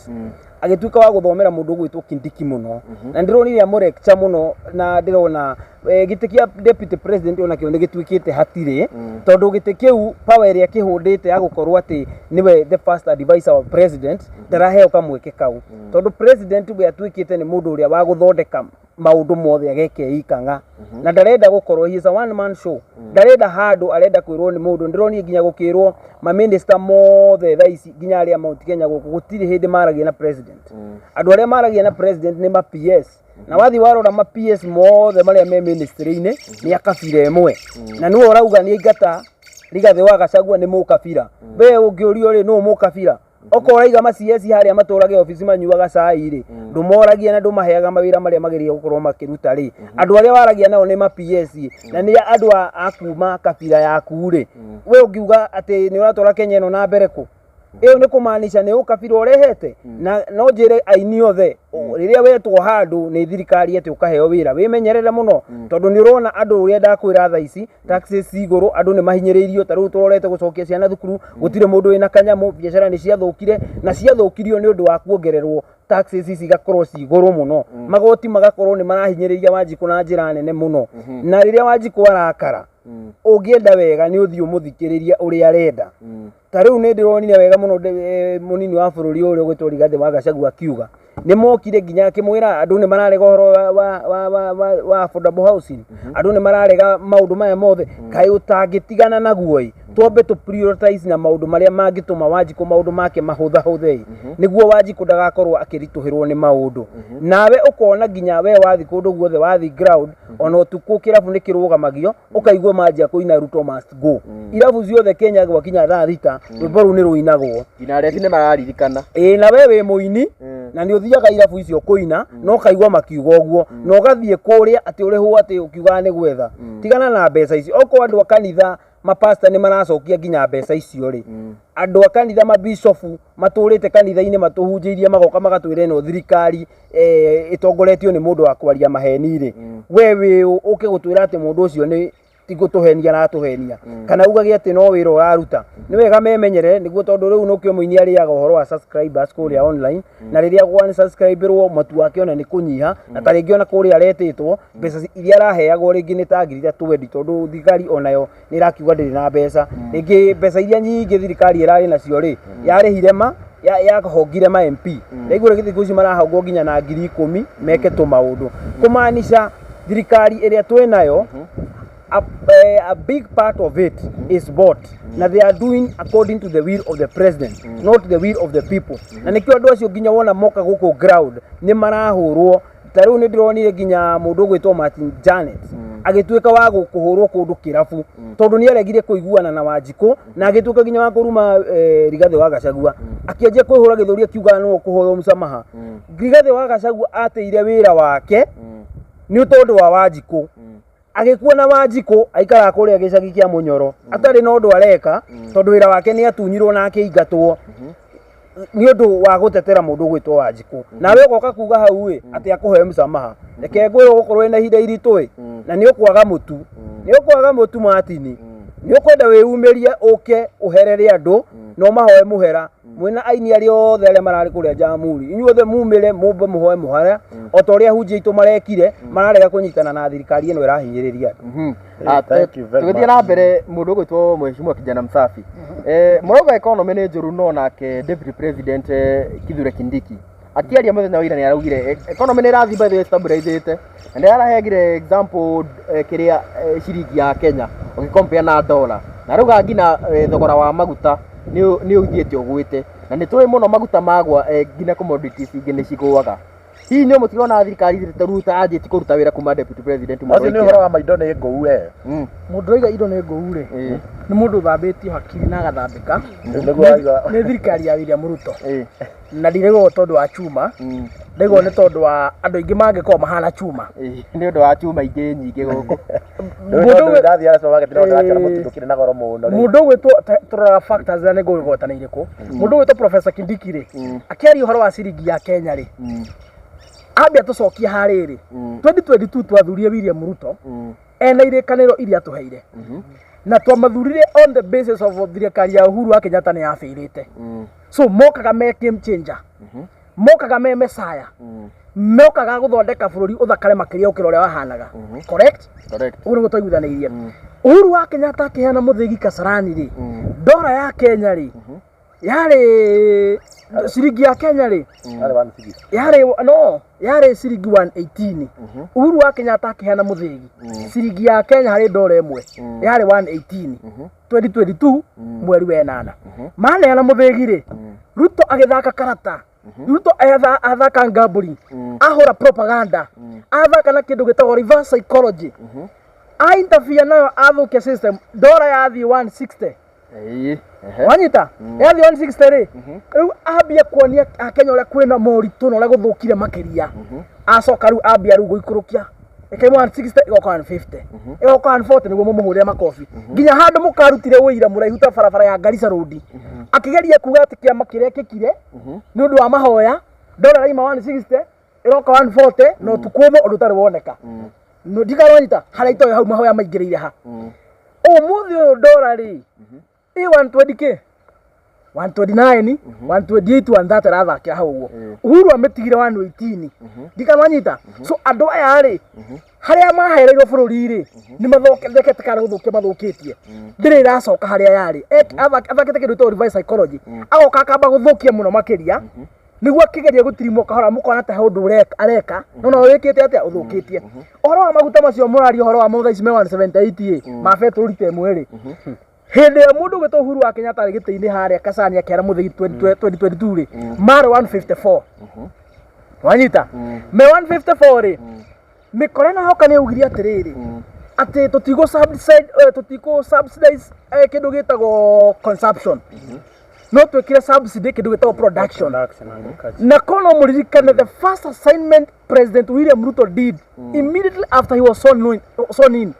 agĩtuĩka wa gũthomera mũndũ ũgwĩtwo Kindiki mũno, na ndĩronire amũrekcha mũno, na ndĩrona gĩtĩ kĩa deputy president onakĩo nĩ gĩtuĩkĩte hatirĩ, tondũ gĩtĩ kĩu power ĩrĩa kĩhũndĩte ya gũkorwo atĩ nĩwe the first advisor of president ndaraheo kamweke kau, tondũ president we atuĩkĩte nĩ mũndũ ũrĩa wa gũthondeka maũndũ mothe ageke ikang'a, na ndarenda gũkorwo he is a one man show. Ndarenda handũ arenda kwĩrwo nĩ mũndũ. Ndĩronire nginya gũkĩrwo maminista mothe thaa ici, nginya arĩa Mount Kenya gũkũ, gũtirĩ hĩndĩ maragia na president. Andũ arĩa maragia na president nĩ ma PS, na wathiĩ warora ma PS mothe marĩa me ministry-inĩ nĩ a kabira ĩmwe, na nĩwe ũrauga nĩ aingata Rigathĩ wa Gachagua nĩ mũkabira. We ũngĩũrio rĩ, nũ mũkabira? Okorwo ũraiga ma CS harĩa matũrage obici manyuaga cai rĩ, ndũmoragia na ndũmaheaga mawĩra marĩa magĩrĩire gũkorwo makĩruta rĩ, andũ arĩa waragia nao nĩ ma PS na nĩ andũ a kuma kabira yaku rĩ, we ũngiuga atĩ nĩ ũratwara Kenya ĩno na mbere kũ? Ĩyo nĩ kũmaanisha nĩ ũkabira ũrehete. Na no njĩre aini othe, rĩrĩa wetwo handũ nĩ thirikari atĩ ũkaheo wĩra, wĩmenyerere mũno, tondũ nĩ ũrona andũ ũrĩa ndakwĩra thaa ici taxes ci igũrũ, andũ nĩ mahinyĩrĩirio. Ta rĩu tũrorete gũcokia ciana thukuru, gũtirĩ mũndũ wĩna kanyamũ, biacara nĩ ciathũkire, na ciathũkirio nĩ ũndũ wa kuongererwo taxes ici igakorwo ci igũrũ mũno, magoti magakorwo nĩ marahinyĩrĩria Wanjikũ na njĩra nene mũno. Na rĩrĩa Wanjikũ arakara, ũngĩenda wega nĩ ũthiĩ ũmũthikĩrĩrie ũrĩa arenda. Ta rĩu nĩ ndĩronire wega mũno mũnini wa bũrũri ũrĩa ũgwĩtwo Rigathĩ wa Gachagua akiuga nĩ mokire nginya akĩmwĩra andũ nĩ mararega ũhoro wa affordable housing, andũ nĩ mararega maũndũ maya mothe, kaĩ ũtangĩtigana naguo ĩ, twambe tũ prioritize na maũndũ marĩa mangĩtũma Wanjikũ maũndũ make mahũthahũthe ĩ, nĩguo Wanjikũ ndagakorwo akĩritũhĩrwo nĩ maũndũ. Nawe ũkona nginya we wathi kũndũ guothe, wathi ground, ona ũtukũ kĩrabu nĩ kĩrũgamagio, ũkaigua manjia kũina "Ruto must go". Irabu ciothe Kenya gwakinya thaa 6 rwĩmbo rũu nĩ rũinagwo. Nginya arebi nĩ mararirikana. Ĩĩ, na we wĩ mũini na nĩ ũthiaga irabu icio kũina, na ũkaigua makiuga ũguo, na ũgathiĩ kũrĩa atĩ ũrĩhwo atĩ ũkiugaga nĩ gwetha. Tigana na mbeca icio. Okorwo andũ a kanitha, mapasta nĩ maracokia nginya mbeca icio rĩ, andũ a kanitha, mabishofu matũrĩte kanitha-inĩ matũhunjĩirie, magoka magatwĩra ĩno thirikari ĩtongoretio nĩ mũndũ wa kwaria maheni rĩ, we wĩ ũ ũke gũtwĩra atĩ mũndũ ũcio nĩ ti gũtũhenia aratũhenia, kana ugage atĩ no wĩra ũraruta? Nĩ wega memenyerere nĩguo, tondũ rĩu nũkĩo mũini arĩaga ũhoro wa subscribers kũrĩa online, na rĩrĩa gwa subscriberwo matu wake ona nĩ kũnyiha, na ta rĩngĩ ona kũrĩa aretĩtwo mbeca iria araheagwo rĩngĩ nĩ ta ngiri ta 20, tondũ thirikari onayo nĩ ĩrakiuga ndĩrĩ na mbeca. Rĩngĩ mbeca iria nyingĩ thirikari ĩrarĩ nacio rĩ, yarĩhire ma yahongire ma MP. Ndaigua rĩngĩ thikũ ici marahongwo nginya na 10,000 meke tũmaũndũ, kũmaanisha thirikari ĩrĩa twĩnayo A big part of it is bought, na they are doing according to the will of the president, not the will of the people. Na nĩkĩo andũ acio nginya wona moka gũkũ ground nĩ marahũrwo. Ta rĩu nĩ ndĩronire nginya mũndũ ũgwĩtwo Martin Janet agĩtuĩka wa kũhũrwo kũndũ kĩrabu tondũ nĩ aregire kũiguana na Wanjikũ, na agĩtuĩka nginya wa kũruma Rigathĩ wa Gachagua, akĩanjia kwĩhũra gĩthũri akiuga nĩwe ũkũhoywo msamaha. Rigathĩ wa Gachagua ateire wĩra wake nĩ tondũ wa Wanjikũ. Agĩkua na Wanjikũ aikaraga kũrĩa gĩcagi kĩa Mũnyoro atarĩ na ũndũ areka, tondũ wĩra wake nĩ atunyirwo na akĩingatwo nĩ ũndũ wa gũtetera mũndũ ũgwĩtwo Wanjikũ. Nawe ũgoka kuga hau ĩ atĩ akũhe msamaha. Reke ngwĩre, ũgũkorwo wĩna ihinda iritũ ĩ, na nĩ ũkwaga mũtu, nĩ ũkwaga mũtu. Martin, nĩ ũkwenda wĩumĩrie ũke ũherere andũ na ũmahoe mũhera mwĩna aini arĩa othe arĩa mararĩ kũrĩa Jamhuri. Inyuothe mumĩre mũmbe mũhoe mũhera o ta ũrĩa hunjia aitũ marekire, mararega kũnyitana na thirikari ĩno ĩrahinyĩrĩria andũ. Thank you very Tũgĩthiĩ much. na mbere, mũndũ ũgwĩtwo Mheshimiwa Kijana Msafi, mũrauga economy nĩ njũru, no nake Deputy President Kithure Kindiki akĩaria mũthenya wa ira nĩ araugire economy nĩ ĩrathiĩ by the way stabilizĩte, na nĩ araheagire example kĩrĩa ciringi ya Kenya ũgĩcompare na dollar, na arauga nginya thogora wa maguta nĩ ũthiĩte ũgwĩte, na nĩ tũĩ mũno maguta magwa nginya commodities ingĩ nĩ cigũaga. Hihi nĩ mũtirona thirikari ĩthirĩte rĩu ta yanjĩtie kũruta wĩra kuma Deputy President Acio nĩ aingĩra? ũhoro wa maindo nĩ ngũu we. Mũndũ ũraiga indo nĩ ngũu rĩ, nĩ mũndũ ũthambĩtio hakiri na agathambĩka Nĩguo waigua. nĩ thirikari ya William Ruto. Na ndiraigua tondũ wa chuma, ndaigua nĩ tondũ wa andũ aingĩ mangĩkorwo mahana chuma. Nĩ ũndũ wa chuma ingĩ nyingĩ gũkũ. Rĩu tondũ ndathiaga supermarket no ndĩrakĩona mũtu ndũkĩrĩ na goro mũno rĩu. Mũndũ ũgwĩtwo, tũroraga factors na nĩ ngũgweta nĩ irĩkũ. Mũndũ ũgwĩtwo Professor Kindiki rĩ, akĩaria ũhoro wa ciringi ya Kenya rĩ, ambia tũcokie harĩrĩ 2022 twathurire William Ruto ena irĩkanĩro iria atũheire, na twamathurire on the basis of thirikari ya Uhuru wa Kenyatta nĩ yabĩrĩte. So mokaga me game changer, mokaga me messiah, mokaga gũthondeka bũrũri ũthakare makĩria gũkĩra ũrĩa wahanaga, correct? Correct. Ũguo nĩguo twaiguithanĩirie. Uhuru wa Kenyatta akĩheana mũthĩgi Kasarani rĩ, ndora ya Kenya rĩ, yarĩ ciringi ya Kenya rĩ, Arĩ 160. yarĩ no yarĩ ciringi 118. Uhuru wa Kenyatta akĩheana mũthĩgi, ciringi ya Kenya harĩ ndora ĩmwe yarĩ 118 2022 mweri wa ĩnana. Maneana mũthĩgi rĩ, Ruto agĩthaka karata. Ruto athaka gambling, ahũra propaganda, athaka na kĩndũ gĩtagwo reverse psychology, a interfere nayo, athũkia system, ndora yathiĩ 160. Wanyita, yathiĩ 160 rĩ, rĩu ambia kuonia akenya ũrĩa kwĩna moritũ na ũrĩa gũthũkire makĩria. Acoka rĩu ambia rĩu gũikũrũkia, ĩkaima 160 ĩgoka 150, ĩgoka 140, nĩguo mũmũhũrĩre makobi nginya handũ mũkarutire ũira mũraihu ta barabara ya Garissa Road, akĩgeria kuga atĩ kĩama kĩrekĩkire nĩ ũndũ wa mahoya, ndora yaima 160 ĩroka 140 na ũtukũ ũmwe, ũndũ ũtarĩ woneka. No ndikarwanyita harĩa itoĩ hau mahoya maingĩrĩire ha. Ũmũthĩ ũyũ ndora rĩ ĩ 120 k 129, 128, 130 arathakĩra hau ũguo. Uhuru amĩtigire 118, ndikamanyita. So andũ aya rĩ, harĩa mahereirwo bũrũri rĩ, nĩ mathondekete kana gũthũkia mathũkĩtie, ndĩrĩ ĩracoka harĩa yarĩ. Athakĩte kĩndũ gĩtagwo reverse psychology, agoka akamba gũthũkia mũno makĩria nĩguo akĩgeria gũtirimwo kahora, mũkona ta he ũndũ areka, no no wĩkĩte atĩa, ũthũkĩtie. Ũhoro wa maguta macio mũraria ũhoro wa mo thaa ici me 178 ĩ ma betũrũ rita ĩmwe rĩ, hĩndĩ ĩrĩa mũndũ ũgwĩtwo Uhuru wa Kenyatta arĩ gĩtĩ-inĩ harĩa Kasarani akĩara mũthĩgi 2022 rĩ, marĩ 154. Wanyita, me 154 rĩ, mĩkora ĩno yoka nĩ yaugire atĩrĩrĩ, atĩ tũtigũ subsidize, tũtikũ subsidize kĩndũ gĩtagwo consumption, no twĩkĩre subsidy kĩndũ gĩtagwo production. Production, agriculture. Na kono mũririkane the first assignment President William Ruto did immediately after he was sworn in,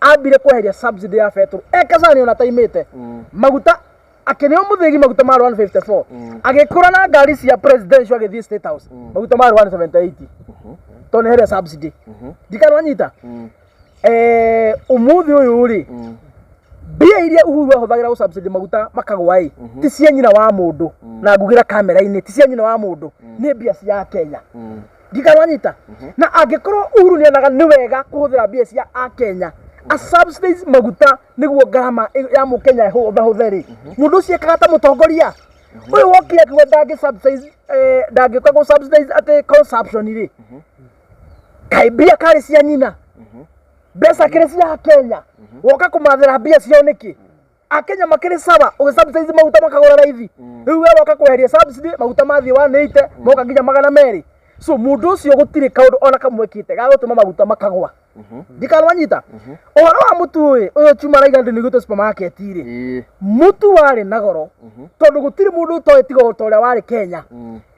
ambire kweheria subsidy ya betũrũ ekasani ona taimĩte maguta, akĩneo mũthĩgi maguta marĩ 154, agĩkũra na ngari cia presidential agĩthiĩ State House, maguta marĩ 178 tondũ nĩ heria subsidy. Ndikanwanyita, ũmũthĩ ũyũ rĩ, mbia iria Uhuru ahũthagĩra gũ maguta makagwa ĩ ti cia nyina wa mũndũ, na ngugĩra kamera-inĩ, ti cia nyina wa mũndũ, nĩ mbia cia Kenya. Ndikanwanyita, na angĩkorwo Uhuru nĩonaga nĩ wega kũhũthĩra mbia cia akenya a subsidize maguta nĩguo ngarama ya mũkenya ĩhũthahũthe rĩ, mũndũ ũcio ekaga ta mũtongoria ũyũ wokire akiuga ndangĩ subsidize, ndangĩũka gũ subsidize atĩ consumption rĩ, kaĩ mbia karĩ cia nyina? Mbeca kĩrĩ cia Kenya, woka kũmathĩra mbia ciao nĩkĩ? Akenya makĩrĩ sawa, ũgĩ subsidize maguta makagũra raithi. Rĩu we woka kweheria subsidy, maguta mathiĩ 180 moka nginya 200. So mũndũ ũcio gũtirĩ kaũndũ ona kamwe ekĩte ga gũtũma maguta makagwa. Ndikanwanyita ũhoro wa mũtu ũyũ, ũyũ Chuma araiga ndĩ nĩguĩte supermarket rĩ, mũtu warĩ na goro tondũ gũtirĩ mũndũ ũtoĩ tiga o ta ũrĩa warĩ Kenya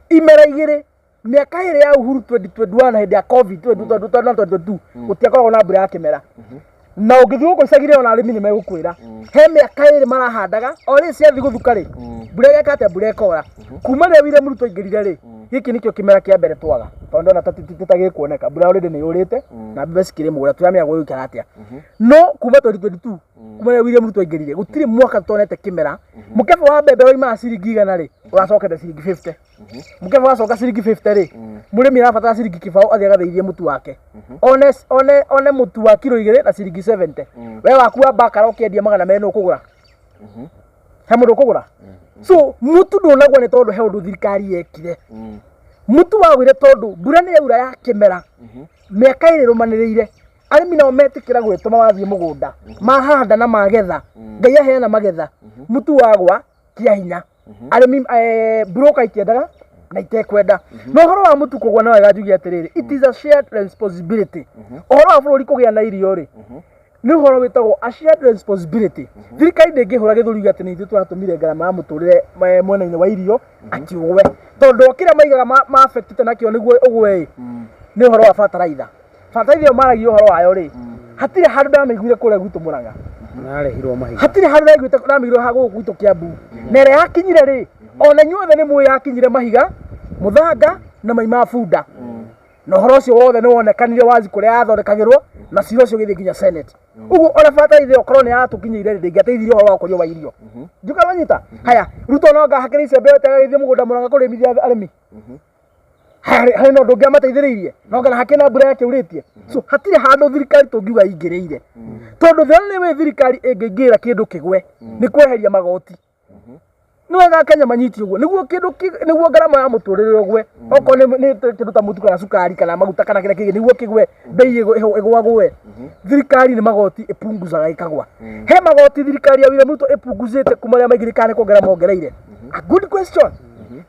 imera igĩrĩ mĩaka ĩrĩ ya Uhuru 2021 hĩndĩ ya COVID 2021 2022 gũtiakoragwo na mbura ya kĩmera. Na ũngĩthiĩ gũkũ icagi-inĩ ona arĩmi nĩ megũkwĩra he mĩaka ĩrĩ marahandaga o rĩ ciathiĩ gũthuka rĩ, mbura ĩgeka atĩa? Mbura ĩkora. Kuma rĩrĩa William Ruto aingĩrire rĩ, gĩkĩ nĩkĩo kĩmera kĩa mbere twaga, tondũ ndona ta tĩtagĩkuoneka mbura already nĩ yũrĩte na mbembe cikĩrĩ mũgũnda, tũramenya gũgũikara atĩa. No kuma 2022, kuma rĩrĩa William Ruto aingĩrire, gũtirĩ mwaka tutonete kĩmera mũkebe wa mbembe waimaga ciringi 100 rĩ, ũracokete ciringi 50. Mũkebe wacoka ciringi 50 rĩ, mũrĩmi arabatara ciringi 20 athiĩ agathĩithie mũtu wake, one mũtu wa kiro 2 na ciringi 70. We waku wa bakara ũkĩendia 200 nũ ũkũgũra? He mũndũ ũkũgũra? So mũtu ndũnagwa nĩ tondũ he ũndũ thirikari yekire. Mũtu wagwire tondũ mbura nĩ yaura ya kĩmera mĩaka ĩrĩ ĩrũmanĩrĩire. Arĩmi nao metĩkĩra gwĩtũma mathiĩ mũgũnda, mahanda na magetha, Ngai aheana magetha, mũtu wagwa kĩa hinya. Arĩmi broker ikĩendaga na itekwenda. Na ũhoro wa mũtu kũgwa, no wega njuge atĩrĩrĩ, it is a shared responsibility. Ũhoro wa bũrũri kũgĩa na irio rĩ, nĩ ũhoro wĩtagwo a shared responsibility. Thirikari ndĩngĩhũra gĩthũri yuge atĩ nĩ ithuĩ tũratũmire ngarama ya mũtũrĩre mwena-inĩ wa irio atĩ ũgwe, tondũ o kĩrĩa maigaga ma affectĩte nakĩo nĩguo ũgwe ĩ, nĩ ũhoro wa bataraitha. Bataraitha ĩyo maragia ũhoro wayo rĩ, hatirĩ handũ ndamĩiguire kũrĩa gwitũ Mũrang'a. Narehirwo mahiga. Hatirĩ handũ ndaiguĩte ndamĩiguire ha gũkũ gwitũ Kĩambu. Na ĩrĩa yakinyire rĩ, ona inyuothe nĩ mũĩ yakinyire mahiga, mũthanga na mai ma bunda, na ũhoro ũcio wothe nĩ wonekanire wazi kũrĩa yathondekagĩrwo, na cira ũcio ũgĩthiĩ nginya Senate. Ũguo ona bataraitha ĩyo korwo nĩ yatũkinyĩire rĩ, ndĩngĩateithirie ũhoro wa ũkũria wa irio. Ndiũka wanyita haya. Ruto no anga hakĩrĩ icembe agĩthiĩ mũgũnda Mũrang'a kũrĩmithia arĩmi harĩ na ũndũ ũngĩ amateithĩrĩirie no kana hakĩrĩ na mbura yakĩurĩtie. So hatirĩ handũ thirikari tũngiuga ingĩrĩire, tondũ the only way thirikari ĩngĩingĩrĩra kĩndũ kĩgwe nĩ kweheria magoti. Nĩ wega Kenya manyiti ũguo nĩguo kĩndũ nĩguo ngarama ya mũtũrĩre ũgwe, okorwo nĩ kĩndũ ta mũtu kana cukari kana maguta kana kĩrĩa kĩngĩ, nĩguo kĩgwe bei ĩgwagwe, thirikari nĩ magoti ĩpunguzaga ĩkagwa. He magoti thirikari ya William Ruto ĩpunguzĩte kuma rĩrĩa maingĩrire kana nĩ kuongerera mongereire? A good question.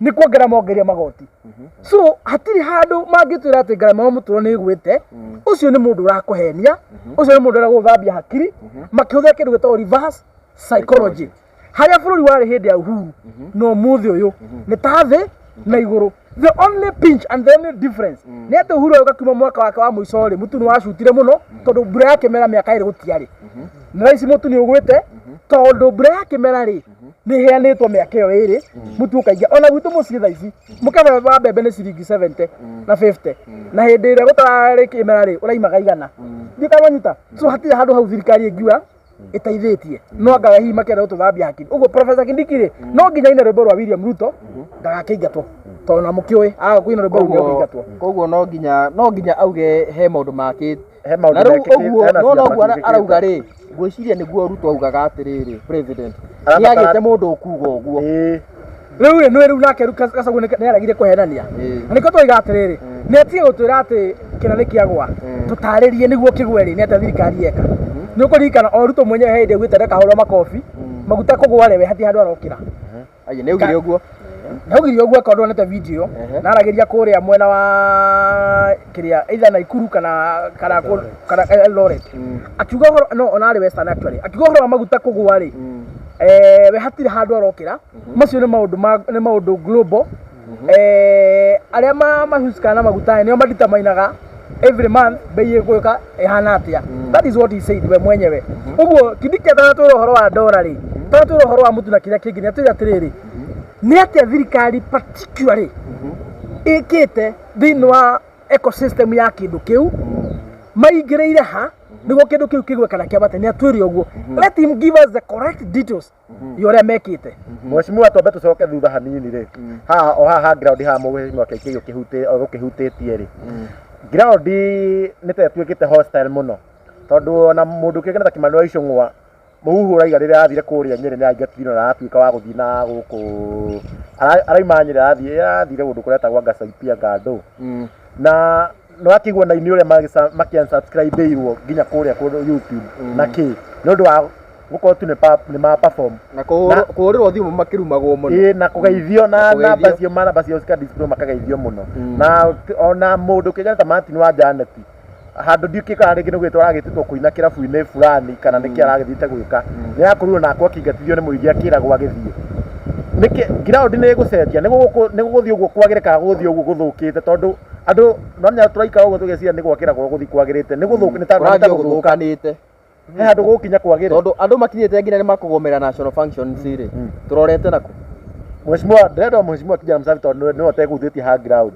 Nĩ kuongerera mongereire magoti. So hatirĩ handũ mangĩtwĩra atĩ ngarama ya mũtũrĩre nĩ ĩgwĩte. Ũcio nĩ mũndũ ũrakũhenia, ũcio nĩ mũndũ ũrenda gũgũthambia hakiri makĩhũthĩra kĩndũ gĩtagwo reverse psychology. Harĩa bũrũri warĩ hĩndĩ ya Uhuru na ũmũthĩ ũyũ nĩ ta thĩ na igũrũ. The only pinch and the only difference nĩ atĩ Uhuru agĩũka kuma mwaka wake wa mũico rĩ, mũtu nĩ wacutire mũno tondũ mbura ya kĩmera mĩaka ĩrĩ gũtiarĩ. Na thaa ici mũtu nĩ ũgwĩte tondũ mbura ya kĩmera rĩ, nĩ ĩheanĩtwo mĩaka ĩyo ĩrĩ, mũtu ũkaingĩra. Ona gwitũ mũciĩ thaa ici mũkebe wa mbembe nĩ ciringi 70 na 50, na hĩndĩ ĩrĩa gũtararĩ kĩmera rĩ, ũraimaga 100. Ndiũĩ kana wanyita. So hatirĩ handũ hau thirikari ĩngiuga ĩteithĩtie, no anga hihi makĩenda gũtũthambia hakiri ũguo. Professor Kindiki rĩ, no nginya aine rwĩmbo rwa William Ruto ndagakĩingatwo, tondũ na mũkĩũĩ aga kũina rwĩmbo rũu nĩekũingatwo. Koguo no nginya auge he maũndũ makĩte. He maũndũ Na rĩu mekĩkĩte, ũguo hena no ciama noguo ciĩkĩkĩte. arauga rĩ, ngwĩciria nĩguo Ruto augaga atĩrĩrĩ, president nĩ agĩte mũndũ ũkuga ũguo. Rĩu rĩ, nĩwe rĩu nake rĩu Gachagua nĩ aregire kũhenania. Na nĩkĩo twoiga atĩrĩrĩ, nĩ atige gũtwĩra atĩ kĩna nĩ kĩagwa, tũtarĩrie nĩguo kĩgwe rĩ, nĩ atĩa thirikari yeka. Nĩ ũkũririkana o Ruto mwenyewe he hĩndĩ augĩte ndakahũrwo makobi maguta kũgwa rĩ, we hatirĩ handũ arokĩra. Aye, nĩ augire ũguo. Ndaugire ũguo akorwo ndwonete video. Na aragĩria kũrĩa mwena wa kĩrĩa, either Naikuru kana Eldoret, akiuga ũhoro no ona arĩ Western actually, akiuga ũhoro wa maguta kũgwa rĩ, we hatirĩ handũ arokĩra. Macio nĩ maũndũ ma nĩ maũndũ global. Arĩa mahusikaga na maguta nĩo maditamainaga every month bei ĩgwĩka ĩhana atĩa. That is what he said we mwenyewe. Ũguo Kindiki atanatwĩra ũhoro wa ndora rĩ, atanatwĩra ũhoro wa mũtu na kĩrĩa kĩngĩ, nĩ atwĩre atĩrĩrĩ, nĩ atĩa thirikari particularly ĩkĩte thĩinĩ wa ecosystem ya kĩndũ kĩu, maingĩrĩire ha nĩguo kĩndũ kĩu kĩgwe kana kĩambate. Nĩ atwĩre ũguo. Let him give us the correct details ya ũrĩa mekĩte. Mheshimiwa, twambe tũcoke thutha hanini rĩ, haha o haha ground haha mheshimiwa KK ũkĩhutĩtie rĩ, ground nĩ ta ĩtuĩkĩte hostile mũno, tondũ ona mũndũ ũkĩgena ta Kimani wa Ichung'wa, mũhuhu ũraiga rĩrĩa athire kũrĩa Nyĩrĩ nĩ aingatirwo na aratuĩka wa gũthiĩ na gũkũ araima Nyĩrĩ, arathiĩ arathire kũndũ kũretagwo anga Saipia Ngandũ. Na Nĩ wakĩigua na inĩ ũrĩa makĩunsubscribe-irwo nginya kũrĩa kũndũ YouTube na kĩ nĩ ũndũ wa gũkorwo tu nĩ ma perform. Na kũhũrĩrwo thimũ makĩrumagwo mũno. Ĩĩ, na kũgeithio na Na kũgeithio. Namba cio ma namba ciao cika display, makageithio mũno. Na ona mũndũ kĩgana ta Martin wa Janet handũ ndiũkĩ kana rĩngĩ nĩ gwĩtwo aragĩtĩtwo kũina kĩrabu-inĩ fulani kana nĩkĩ aragĩthiĩte gwĩka, nĩ akorirwo nake akĩingatithio nĩ mũingĩ akĩragwo agĩthiĩ. Nĩkĩ ground nĩ ĩgũcenjia? Nĩ gũgũthiĩ ũguo kwagĩre kana gũgũthiĩ ũguo gũthũkĩte? Tondũ andũ no tũraikara ũguo tũgeciria nĩ gwakĩragwo gũthiĩ kwagĩrĩte, nĩ gũthũka, nĩ ta Kũrathiĩ o gũthũka. Gũthũkanĩte. He handũ gũgũkinya kwagĩre? Tondũ andũ makinyĩte nginya nĩ makũgomera national functions rĩ, tũrorete nakũ? Mheshimiwa, ndĩrenda mheshimiwa kijana msafi tondũ nĩwe ũtegũithĩtie ha ground.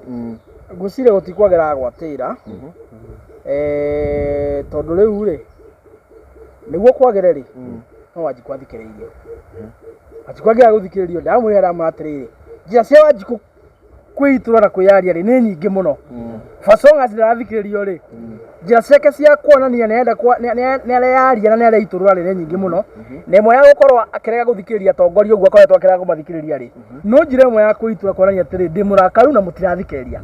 Ngwĩciria gũtikwagĩra gwatĩra, tondũ rĩu rĩ, nĩguo kwagĩre rĩ, no Wanjikũ athikĩrĩirio. Wanjikũ angĩaga gũthikĩrĩrio, ndamwĩra, ndamwĩra atĩrĩrĩ, njĩra cia Wanjikũ kwĩitũra na kwĩyaria rĩ nĩ nyingĩ mũno. For as long as ndarathikĩrĩrio rĩ, njĩra ciake cia kuonania nĩarenda nĩareyaria na nĩareitũrũra rĩ nĩ nyingĩ mũno. Na ĩmwe ya gũkorwo akĩrega gũthikĩrĩria atongoria ũguo akoretwo akĩrega kũmathikĩrĩria rĩ, no njĩra ĩmwe ya kwĩitũra kuonania atĩrĩ, ndĩ mũrakaru na mũtirathikĩrĩria.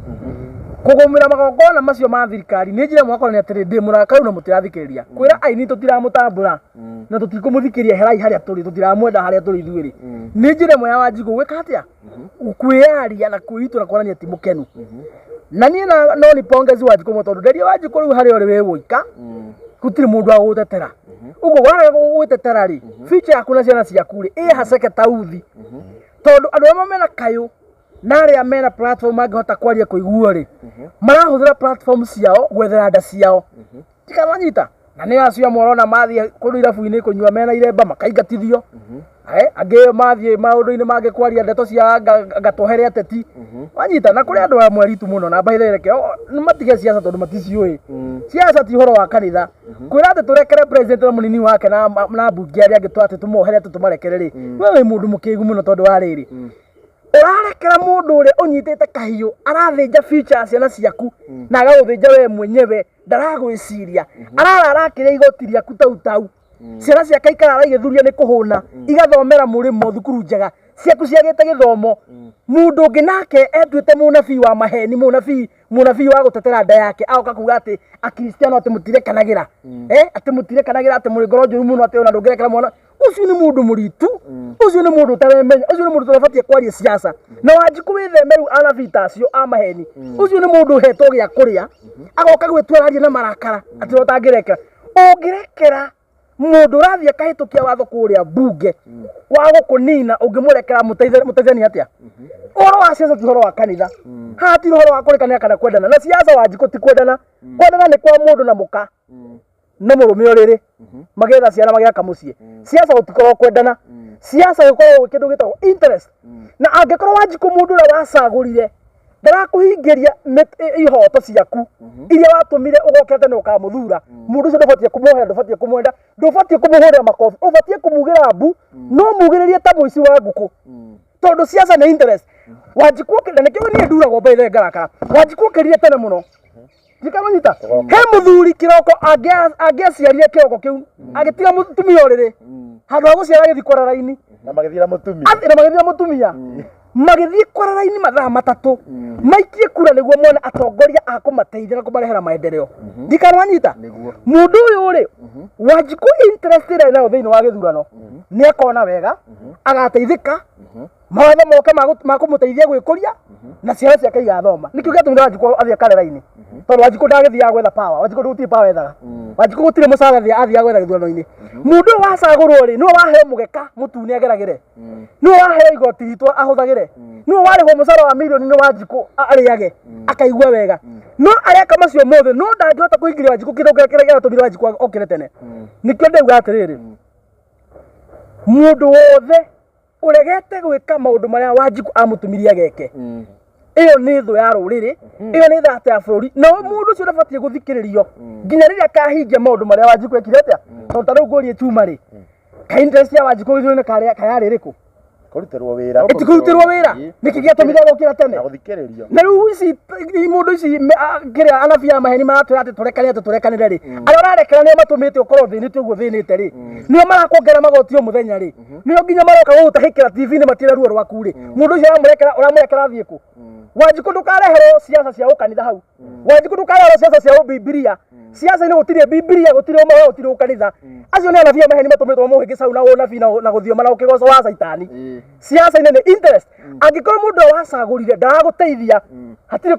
Kũgũmĩra magongona macio ma thirikari nĩ njĩra ĩmwe ya kuonania atĩrĩ, ndĩ mũrakaru na mũtirathikĩrĩria. Kwĩra aini tũtiramũtambũra na tũtikũmũthikĩrĩria, herai harĩa tũrĩ, tũtiramwenda harĩa tũrĩ ithuĩ rĩ, nĩ njĩra ĩmwe ya Wanjikũ gwĩka atĩa? Kwĩyaria na kwĩitũra kuonania ti mũkenu. Na niĩ na no nĩ pongezi Wanjikũ mũno, tondũ nderia Wanjikũ rĩu harĩa ũrĩ wĩ wũika, gũtirĩ mũndũ wa gũgũtetera. Ũguo warega gwĩtetera rĩ, future yaku na ciana ciaku rĩ ĩ haceke tauthi, tondũ andũ arĩa mena kayũ na arĩa mena platform mangĩhota kwaria kũiguo rĩ, marahũthĩra platform ciao gwethera nda ciao. Tikamanyita na nĩ acio amwe ũrona mathiĩ kũndũ irabu-inĩ kũnyua mena iremba makaingatithio. Angĩ mathiĩ maũndũ-inĩ mangĩ kwaria ndeto cia ngatũhere ateti wanyita. Na kũrĩ andũ amwe aritũ mũno na mbaithe reke nĩ matige siasa, tondũ maticiũĩ. Siasa ti ũhoro wa kanitha kwĩra atĩ tũrekere president na mũnini wake na mbunge arĩa angĩ atĩ tũmohere, atĩ tũmarekere rĩ, we wĩ mũndũ mũkĩgu mũno, tondũ wa rĩrĩ, ũrarekera mũndũ ũrĩa ũnyitĩte kahiũ arathĩnja future ya ciana ciaku na agagũthĩnja we mwenyewe. Ndaragwĩciria, arara arakĩrĩa igoti rĩaku tau tau. Ciana ciake ikarara igĩthuria nĩ kũhũna, igathomera mũrĩmo thukuru njega, ciaku ciagĩte gĩthomo. Mũndũ ũngĩ nake etuĩte mũnabii wa maheni, mũnabii wa gũtetera nda yake, agoka kuga atĩ akristiano atĩ mũtirekanagĩra, atĩ mũtirekanagĩra, atĩ mũrĩ ngoro njũru mũno, atĩ ona ndũngĩrekera mwana ũcio. Nĩ mũndũ mũritu ũcio, nĩ mũndũ ũtaremenya ũcio, nĩ mũndũ ũtabatiĩ kwaria siasa. Na Wanjikũ wĩtheme rĩu anabii ta acio a maheni. Ũcio nĩ mũndũ ũhetwo gĩa kũrĩa, agoka gwĩtua araria na marakara atĩ ũrĩa ũtangĩrekera. Ũngĩrekera mũndũ ũrathiĩ akahĩtũkia watho kũrĩa mbunge wa gũkũnina, ũngĩmũrekera mũteithani atĩa? Ũhoro wa siasa ti ũhoro wa kanitha. Haha ti ũhoro wa kũrekanĩra kana kwendana. Na siasa, Wanjikũ, ti kwendana. Kwendana nĩ kwa mũndũ na mũka na mũrũme ũrĩrĩ magĩetha ciana, magĩaka mũciĩ. Siasa gũtikoragwo kwendana. Siasa gũkoragwo gwĩ kĩndũ gĩtagwo interest. Na angĩkorwo Wanjikũ, mũndũ ũrĩa wacagũrire, ndarakũhingĩria ihoto ciaku iria watũmire ũgokĩra tene ũkamũthura, mũndũ ũcio ndũbatiĩ kũmwohera, ndũbatiĩ kũmwenda, ndũbatiĩ kũmũhũrĩra makobi, ũbatiĩ kũmugĩra mbu, no mugĩrĩrie ta mũici wa ngũkũ, tondũ siasa nĩ interest. Wanjikũ okĩrire, nĩkĩo niĩ nduragwo by the ngarakara. Wanjikũ okĩrire tene mũno ndikamanyita. He mũthuri kĩroko angĩaciarire kĩroko kĩu agĩtiga mũtumia ũrĩrĩ, handũ ha gũciara agĩthiĩ kwara raini. Na magĩthiĩ na mũtumia. Na magĩthiĩ na mũtumia, magĩthiĩ kwara raini mathaa 3 maikie kura nĩguo mone atongoria a kũmateithia na kũmarehera maendeleo. Ndikanwanyita. Nĩguo. Mũndũ ũyũ rĩ, Wanjikũ, interest ĩrĩa nayo thĩinĩ wa gĩthurano nĩ akona wega, agateithĩka, mawatho moke ma kũmũteithia gwĩkũria na ciana ciake igathoma. Nĩkĩo gĩatũmire Wanjikũ athiĩ akare raini, tondũ Wanjikũ ndagĩthiaga gwetha power. Wanjikũ gũtirĩ power ethaga. Wanjikũ gũtirĩ mũcara athiaga gwetha gĩthurano-inĩ. Mũndũ ũyũ wacagũrwo rĩ, nĩwe waheo mũgeka mũtune ageragĩre, nĩwe waheo igoti ritũ ahũthagĩre, nĩwe warĩhwo mũcara wa mirioni nĩ Wanjikũ arĩage akaigua wega. No areka macio mothe, no ndangĩhota kũingĩria Wanjikũ kĩndũ kĩrĩa kĩrĩa gĩatũmire Wanjikũ okĩre tene. Nĩkĩo ndauga atĩrĩrĩ, mũndũ wothe ũregete gwĩka maũndũ marĩa Wanjikũ amũtũmirie ageke, ĩyo nĩ thũ ya rũrĩrĩ, ĩyo nĩ thata ya bũrũri, na mũndũ ũcio ndabatiĩ gũthikĩrĩrio nginya rĩrĩa akahingia maũndũ marĩa Wanjikũ ekire atĩa. Tondũ ta rĩu ngũrie chuma rĩ, ka interest ya Wanjikũ gĩthurano kayarĩ ĩrĩkũ? Kũrutĩrwo wĩra. Ĩtikũrutĩrwo wĩra. Nĩkĩ gĩatũmire gũkĩra tene? Na gũthikĩrĩrio. Na rĩu ici mũndũ ici kĩrĩa anabii a maheni maratwĩra atĩ tũrekane, atĩ tũrekanĩre rĩ, arĩa ũrarekera nĩo matũmĩte ũkorwo thĩnĩte ũguo thĩnĩte rĩ, nĩo marakuongerera magoti o mũthenya rĩ, nĩo nginya maroka gũgũtahĩkĩra TV-inĩ matire ruo rwaku rĩ. Mũndũ ũcio ũramũrekera, ũramũrekera athiĩ kũ? Wanjikũ ndũkareherwo ciaca cia ũkanitha hau. Wanjikũ ndũkareherwo ciaca cia ũbibiria. Ciaca-inĩ gũtirĩ bibiria, gũtirĩ ũmahoya, gũtirĩ ũkanitha. Acio nĩ anabii a maheni matũmĩtwo mũhĩngĩca hau na ũnabii na gũthioma na ũkĩgoco wa caitani. Ciaca-inĩ nĩ interest. Angĩkorwo mũndũ ũrĩa wacagũrire ndaragũteithia, hatirĩ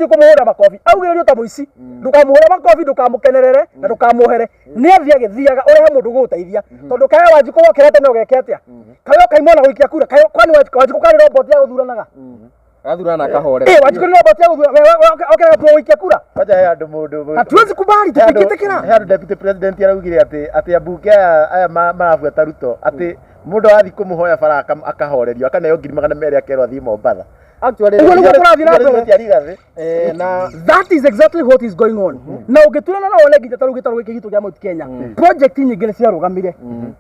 kũmũhũra makobi. Augĩrĩrio ta mũici. Ndũkamũhũre makobi, ndũkamũkenerere na ndũkamuohere. Nĩ athiĩ agĩthiaga ũrehe mũndũ ũgũgũteithia. Tondũ kae Wanjikũ wokĩra tene ũgeke atĩa? Kae ũkaimwo na gũikia kura. Kae kwani Wanjikũ karĩ robot ya gũthuranaga? Agathurana akahorera. Wanjikũ nĩ robot ya gũthurana. Okĩra gatua gũikia kura. Kwanja he andũ mũndũ Hatuwezi kubali, tũtingĩtĩkĩra. He andũ deputy president araugire atĩ ambunge aya marabuata Ruto atĩ mũndũ athiĩ kũmũhoya bara akahorerio akaneo 200,000 akerwo athiĩ Mombatha. Actually, Ũguo nĩguo kũrathiĩ na mbere. Ti Rigathĩ. Na That is exactly what is going on. Na ũngĩturana no wone nginya ta rĩu gĩtarũ gĩkĩ gitũ kĩa Mount Kenya. Project nyingĩ nĩ ciarũgamire.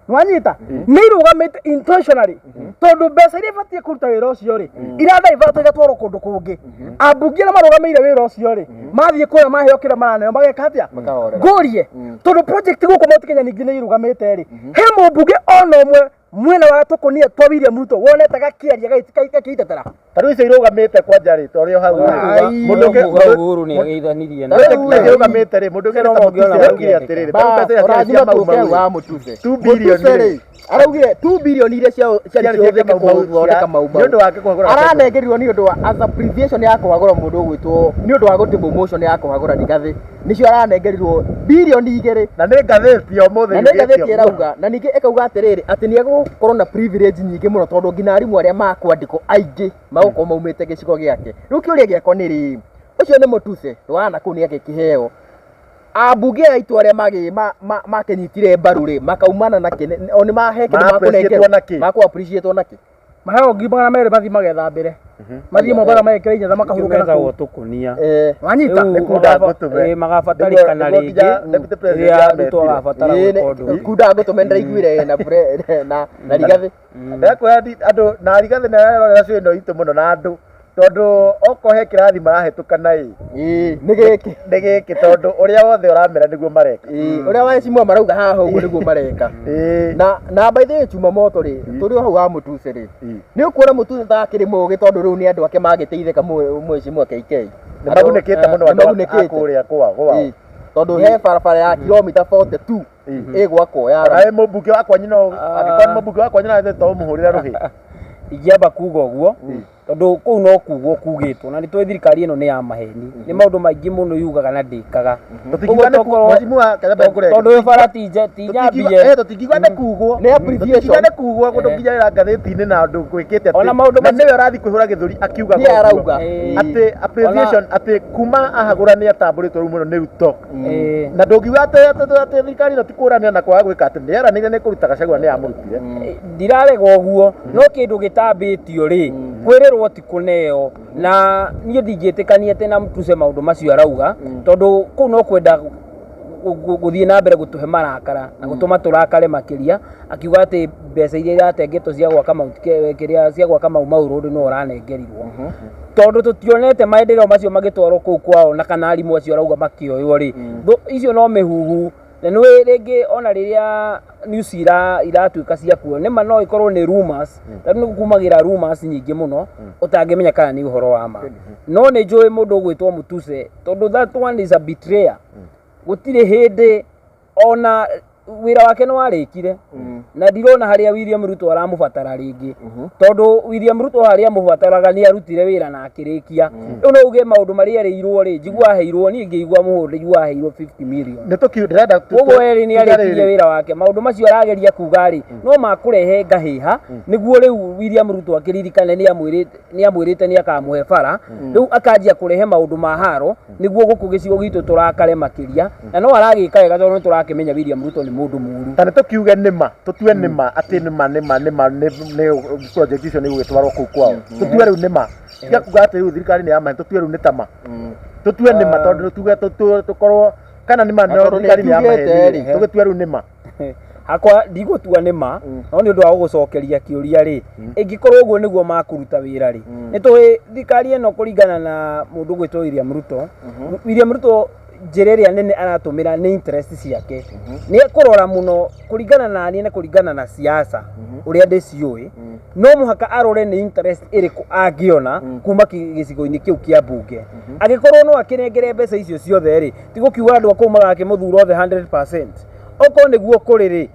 Nĩwanyita? Nĩ irũgamĩte intentionally. Tondũ mbeca iria ibatiĩ kũruta wĩra ũcio rĩ, iradaivatwo igatwarwo kũndũ kũngĩ. Ambunge arĩa marũgamĩire wĩra ũcio rĩ, mathiĩ kũrĩa maheo kĩrĩa maraneo mageka atĩa? Makahorera. Ngũrie, tondũ project gũkũ Mount Kenya ningĩ nĩ irũgamĩte rĩ, he mũmbunge ona ũmwe mwena wa tũkũnia twa William Ruto wonete gakĩaria gagĩitetera. Ta rĩu icio irũgamĩte kwanja rĩ, ta ũrĩa hau rĩ. Mũndũ ũngĩ Uhuru nĩ ageithanirie na ũrĩa irũgamĩte rĩ, mũndũ ũngĩ Kĩrĩa ta ũngĩona Mũtuse araugire makĩandĩka. atĩrĩrĩ, ta rĩu mbeca iria ciarĩ ũrathima cia Mau tũke Mau wa rĩ, Mũtuse. 2 billion Mũtuse rĩ. rĩ, araugire 2 billion iria ciarĩ Ciarĩ cihũthĩke cia Mau Mau gũthondeka Mau Mau. Nĩ ũndũ wake kũhagũra Aranengerirwo nĩ ũndũ wa as appreciation ya kũhagũra mũndũ ũgwĩtwo nĩ ũndũ wa gũtĩ promotion ya kũhagũra Rigathĩ. Nĩcio aranengerirwo bilioni 2. Na nĩ ngathĩti ya ũmũthĩ Na nĩ yugĩte ngathĩti ũguo. ĩrauga na ningĩ ĩkauga atĩrĩrĩ atĩ nĩ egũkorwo na privilege nyingĩ mũno tondũ nginya arimũ arĩa makwandĩkwo aingĩ magũkorwo maumĩte gĩcigo gĩake. Rĩu kĩũria gĩakwa nĩ rĩrĩ, ũcio nĩ Mũtuse rwana kũu nĩ agĩkĩheo ambunge aya aitũ arĩa makĩnyitire mbaru rĩ makaumana na kĩ o nĩ mahe kĩndũ Ma-appreciate-wo na kĩ? makũ appreciate na kĩ Maheo 200,000 mathiĩ magethambĩre. Mathiĩ Mombatha magekĩra inyatha makahurũka na metagwo kũu. tũkũnia. Wanyita? Rĩu Nĩ kunda ngũtũme. Magabatarĩkana Nĩguo nginya rĩngĩ deputy president rĩrĩa ametire. Ruto agabatara gwĩka ũndũ. Kunda ngũtũme ndĩraiguire na Rigathĩ. Ndakwĩra andũ na Rigathĩ nĩ ararorera show ĩno itũ mũno na andũ tondũ okorwo he kĩrathi marahĩtũka na ĩ Nĩ gĩkĩ. Nĩ gĩkĩ tondũ ũrĩa wothe ũramera nĩguo mareka. Ũrĩa waheshimiwa marauga haha ũguo nĩguo mareka. Na by the way chuma moto rĩ tũrĩ o hau wa Mũtuse rĩ nĩ ũkuona Mũtuse ta akĩrĩ mũgĩ tondũ rĩu nĩ andũ ake magĩteithĩka mheshimiwa KK. Nĩ magunĩkĩte mũno Nĩ andũ a magunĩkĩte. kũrĩa kwao gwao. Tondũ he barabara ya kilomita 42 ĩgwakwo ya Ona we mũmbunge wa kwanyu no angĩkorwo nĩ mũmbunge wa kwanyu no to ũmũhũrĩre rũhĩ. Ingĩamba kuga ũguo tondũ kũu no kugwo kugĩtwo na nĩ tũĩ thirikari ĩno nĩ ya maheni. Nĩ maũndũ maingĩ mũno yugaga na ndĩkaga. Tũtingiuga nĩ Ũguo mheshimiwa Kanyambe ngũrenge. Tondũ ĩyo bara ti nyambie. Tũtingiuga nĩ kugwo. Nĩ appreciation. Tũtingiuga nĩ kugwo kũndũ nginya wĩra ngathĩti-inĩ na andũ gwĩkĩte atĩ. Ona maũndũ Na nĩwe ũrathiĩ kwĩhũra gĩthũri akiuga Nĩwe arauga. Atĩ appreciation atĩ kuma ahagũra nĩ atambũrĩtwo rĩu mũno nĩ Ruto. Na ndũngiuga atĩ thirikari ĩno ti kũranĩra na kwaga gwĩka atĩ nĩeranĩire nĩ kũruta Gachagua nĩ yamũrutire. Ndirarega ũguo no kĩndũ gĩtambĩtio rĩ kwĩrĩrwo ti kũneo na niĩ ndingĩtĩkania atĩ na Mtuse maũndũ macio arauga tondũ kũu no kwenda gũthiĩ na mbere gũtũhe marakara na gũtũma tũrakare makĩria akiuga atĩ mbeca iria iratengetwo cia gwaka Mount kĩrĩa cia gwaka Mau Mau Road no ũranengerirwo tondũ tũtionete maendeleo macio magĩtwarwo kũu kwao na kana arimũ acio arauga makĩoywo rĩ icio no mĩhuhu na nĩ rĩngĩ ona rĩrĩa news iratuĩka cia kuo nĩma no ikorwo nĩ rumors tondũ nĩ kumagĩra rumors nyingĩ mũno ũtangĩmenya kana nĩ ũhoro wa ma no nĩ njũĩ mũndũ ũgwĩtwo Mutuse tondũ that one is a betrayer gũtirĩ hĩndĩ ona wĩra wake nĩ warĩkire na ndirona harĩa William Ruto aramũbatara rĩngĩ tondũ William Ruto harĩa amũbataraga nĩ arutire wĩra na akĩrĩkia rĩu no uge maũndũ marĩa erĩirwo rĩ njigua aheirwo niĩ ngĩigua mũhũndĩ njigua aheirwo 50 million Nĩ tũkiu ndĩrenda koguo erĩ nĩ arĩkirie wĩra wake maũndũ macio arageria kuga rĩ no makũrehe ngahĩha nĩguo rĩu William Ruto akĩririkane nĩ amwĩrĩte nĩ akamũhe bara rĩu akanjia kũrehe maũndũ ma haro nĩguo gũkũ gĩcigo gitũ tũrakare makĩria na no aragĩka wega tondũ nĩ tũrakĩmenya William Ruto nĩ mũndũ mũru ta nĩ tũkiuge nĩma tũtue nĩma atĩ nĩma nĩma nĩma nĩ project icio nĩ igũgĩtwarwo kũu kwao tũtue rĩu nĩma tiga kuga atĩ rĩu thirikari nĩ ya maheni tũtue rĩu nĩ tama tũtue nĩma tondũ tuge tũkorwo kana nĩma no tondũ thirikari nĩ ya nĩtugĩte maheni rĩ. tũgĩtue rĩu nĩma hakwa ndigũtua nĩma no nĩ ũndũ wa gũgũcokeria kĩũria rĩ ĩngĩkorwo ũguo nĩguo makũruta wĩra rĩ nĩ tũĩ thirikari ĩno kũringana na mũndũ ũgwĩtwo William Ruto William Ruto Njĩra ĩrĩa nene aratũmĩra nĩ interest ciake. Nĩ ekũrora mũno kũringana na niĩ na kũringana na siasa ũrĩa ndĩciũĩ, no mũhaka arore nĩ interest ĩrĩkũ angĩona kuma gĩcigo-inĩ kĩu kĩa mbunge. Angĩkorwo no akĩnengere mbeca icio ciothe rĩ, ti gũkiuga andũ a kũu magakĩmũthura othe 100%. Okorwo nĩguo kũrĩ rĩ,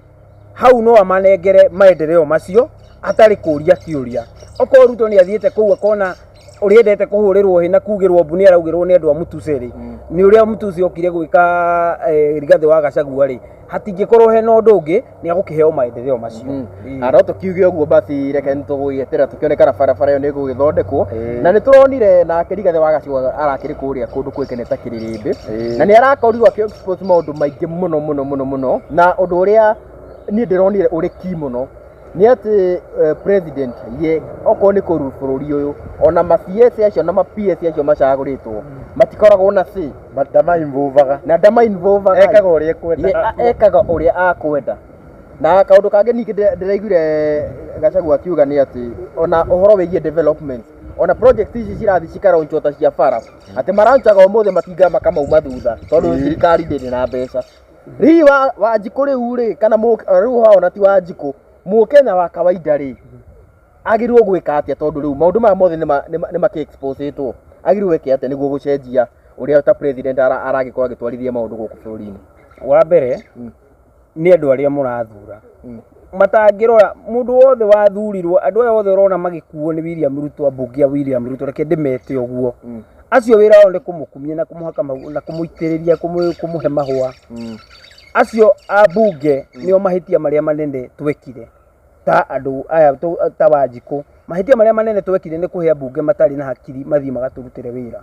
hau no amanengere maendeleo macio atarĩ kũria kĩũria. Okorwo Ruto nĩ athiĩte kũu akona ũrĩa endete kũhũrĩrwo hĩ na kugĩrwo mbu nĩ araugĩrwo nĩ andũ a Mutuse rĩ, nĩ ũrĩa Mutuse okire gwĩka Rigathĩ wa Gachagua rĩ, hatingĩkorwo hena ũndũ ũngĩ, nĩ agũkĩheo maendeleo macio. Na no tũkiuge ũguo basi, reke nĩtũgũgĩeterera tũkĩone kana barabara ĩyo nĩ ĩgũgĩthondekwo. Na nĩ tũronire nake Rigathĩ wa Gachagua arakĩrĩ kũrĩa kũndũ kũĩkaine ta Kĩrĩrĩmbĩ, na nĩ arakorirwo akĩ expose maũndũ maingĩ mũno mũno mũno mũno. Na ũndũ ũrĩa niĩ ndĩronire ũrĩ key mũno nĩ atĩ president ye okorwo nĩ kũru bũrũri ũyũ, ona ma CS acio na ma PS acio macagũrĩtwo matikoragwo na say. Ndamainvolvaga. Na ndamainvolvaga. Ekaga ũrĩa ekwenda. Ye ekaga ũrĩa akwenda. Na kaũndũ kangĩ ningĩ ndĩraiguire Gachagua akiuga nĩ atĩ ona ũhoro wĩgiĩ development, ona project ici cirathiĩ cikaraunchwo ta cia bara, atĩ maraunchaga ũmũthĩ, matinga makamauma thutha, tondũ thirikari ndĩrĩ na mbeca. Rĩu Wanjikũ rĩu rĩ, kana rĩu haona ti Wanjikũ, Mũkenya wa kawaida rĩ, agĩrĩirwo gwĩka atĩa? Tondũ rĩu maũndũ maya mothe nĩ makĩ-exposetwo, agĩrĩirwo gwĩka atĩa nĩguo gũcenjia ũrĩa ta president aragĩkorwo agĩtwarithia maũndũ gũkũ bũrũri-inĩ? Wa mbere nĩ andũ arĩa mũrathura matangĩrora mũndũ wothe wathurirwo. Andũ aya othe ũrona magĩkuo nĩ William Ruto, ambunge a William Ruto, reke ndĩmete ũguo, acio wĩra wao nĩ kũmũkumia na kũmũhaka na kũmũitĩrĩria, kũmũhe mahũa. Acio ambunge nĩo mahĩtia marĩa manene twekire ta andũ aya ta Wanjikũ. Mahĩtia marĩa manene twekire nĩ kũhe ambunge matarĩ na hakiri mathiĩ magatũrutĩre wĩra,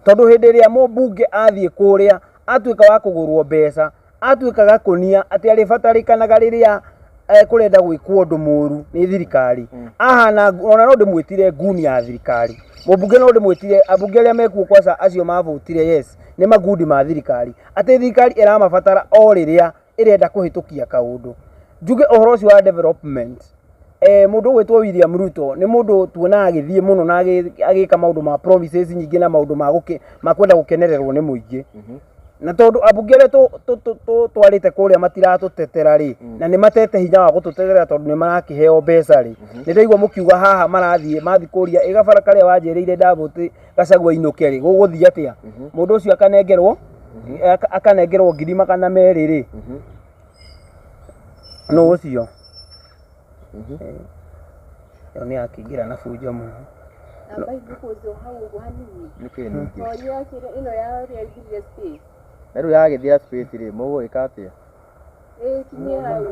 tondũ hĩndĩ ĩrĩa mũmbunge athiĩ kũrĩa atuĩka wa kũgũrwo mbeca, atuĩka gakũnia atĩ arĩbatarĩkanaga rĩrĩa kũrenda gwĩkwo ũndũ mũru nĩ thirikari. Ahana ona no ndĩmwĩtire nguni ya thirikari mũmbunge, no ndĩmwĩtire ambunge arĩa mekuo kwaca acio mavotire yes nĩ magundi ma thirikari, atĩ thirikari ĩramabatara o rĩrĩa ĩrenda kũhĩtũkia kaũndũ. Njuge ũhoro ũcio wa development, mũndũ ũgwĩtwo William Ruto nĩ mũndũ tuonaga agĩthiĩ mũno na agĩka maũndũ ma promises nyingĩ na maũndũ ma kwenda gũkenererwo nĩ mũingĩ. Na tondũ ambunge arĩa twarĩte kũrĩa matiratũtetera rĩ, na nĩ matete hinya wa gũtũtetera tondũ nĩ marakĩheo mbeca rĩ, nĩ ndaigua mũkiuga haha marathiĩ mathiĩ kũria ĩ gabara karĩa wanjĩrĩire ndavũti Gachagua inũke rĩ, gũgũthiĩ atĩa? Mũndũ ũcio akanengerwo akanengerwo 200,000 rĩ, nũ ũcio? Ĩyo nĩ yakĩingĩra na bunjo mũno. Namba ingĩkũnjwo hau ũguo hanini. Nĩkĩ ningĩ? Tondũ yakĩrĩ ĩno ya ũrĩa ĩthirire space. Na rĩu yagĩthira space rĩ, mũgũgĩka atĩa? Ĩkinyie hau.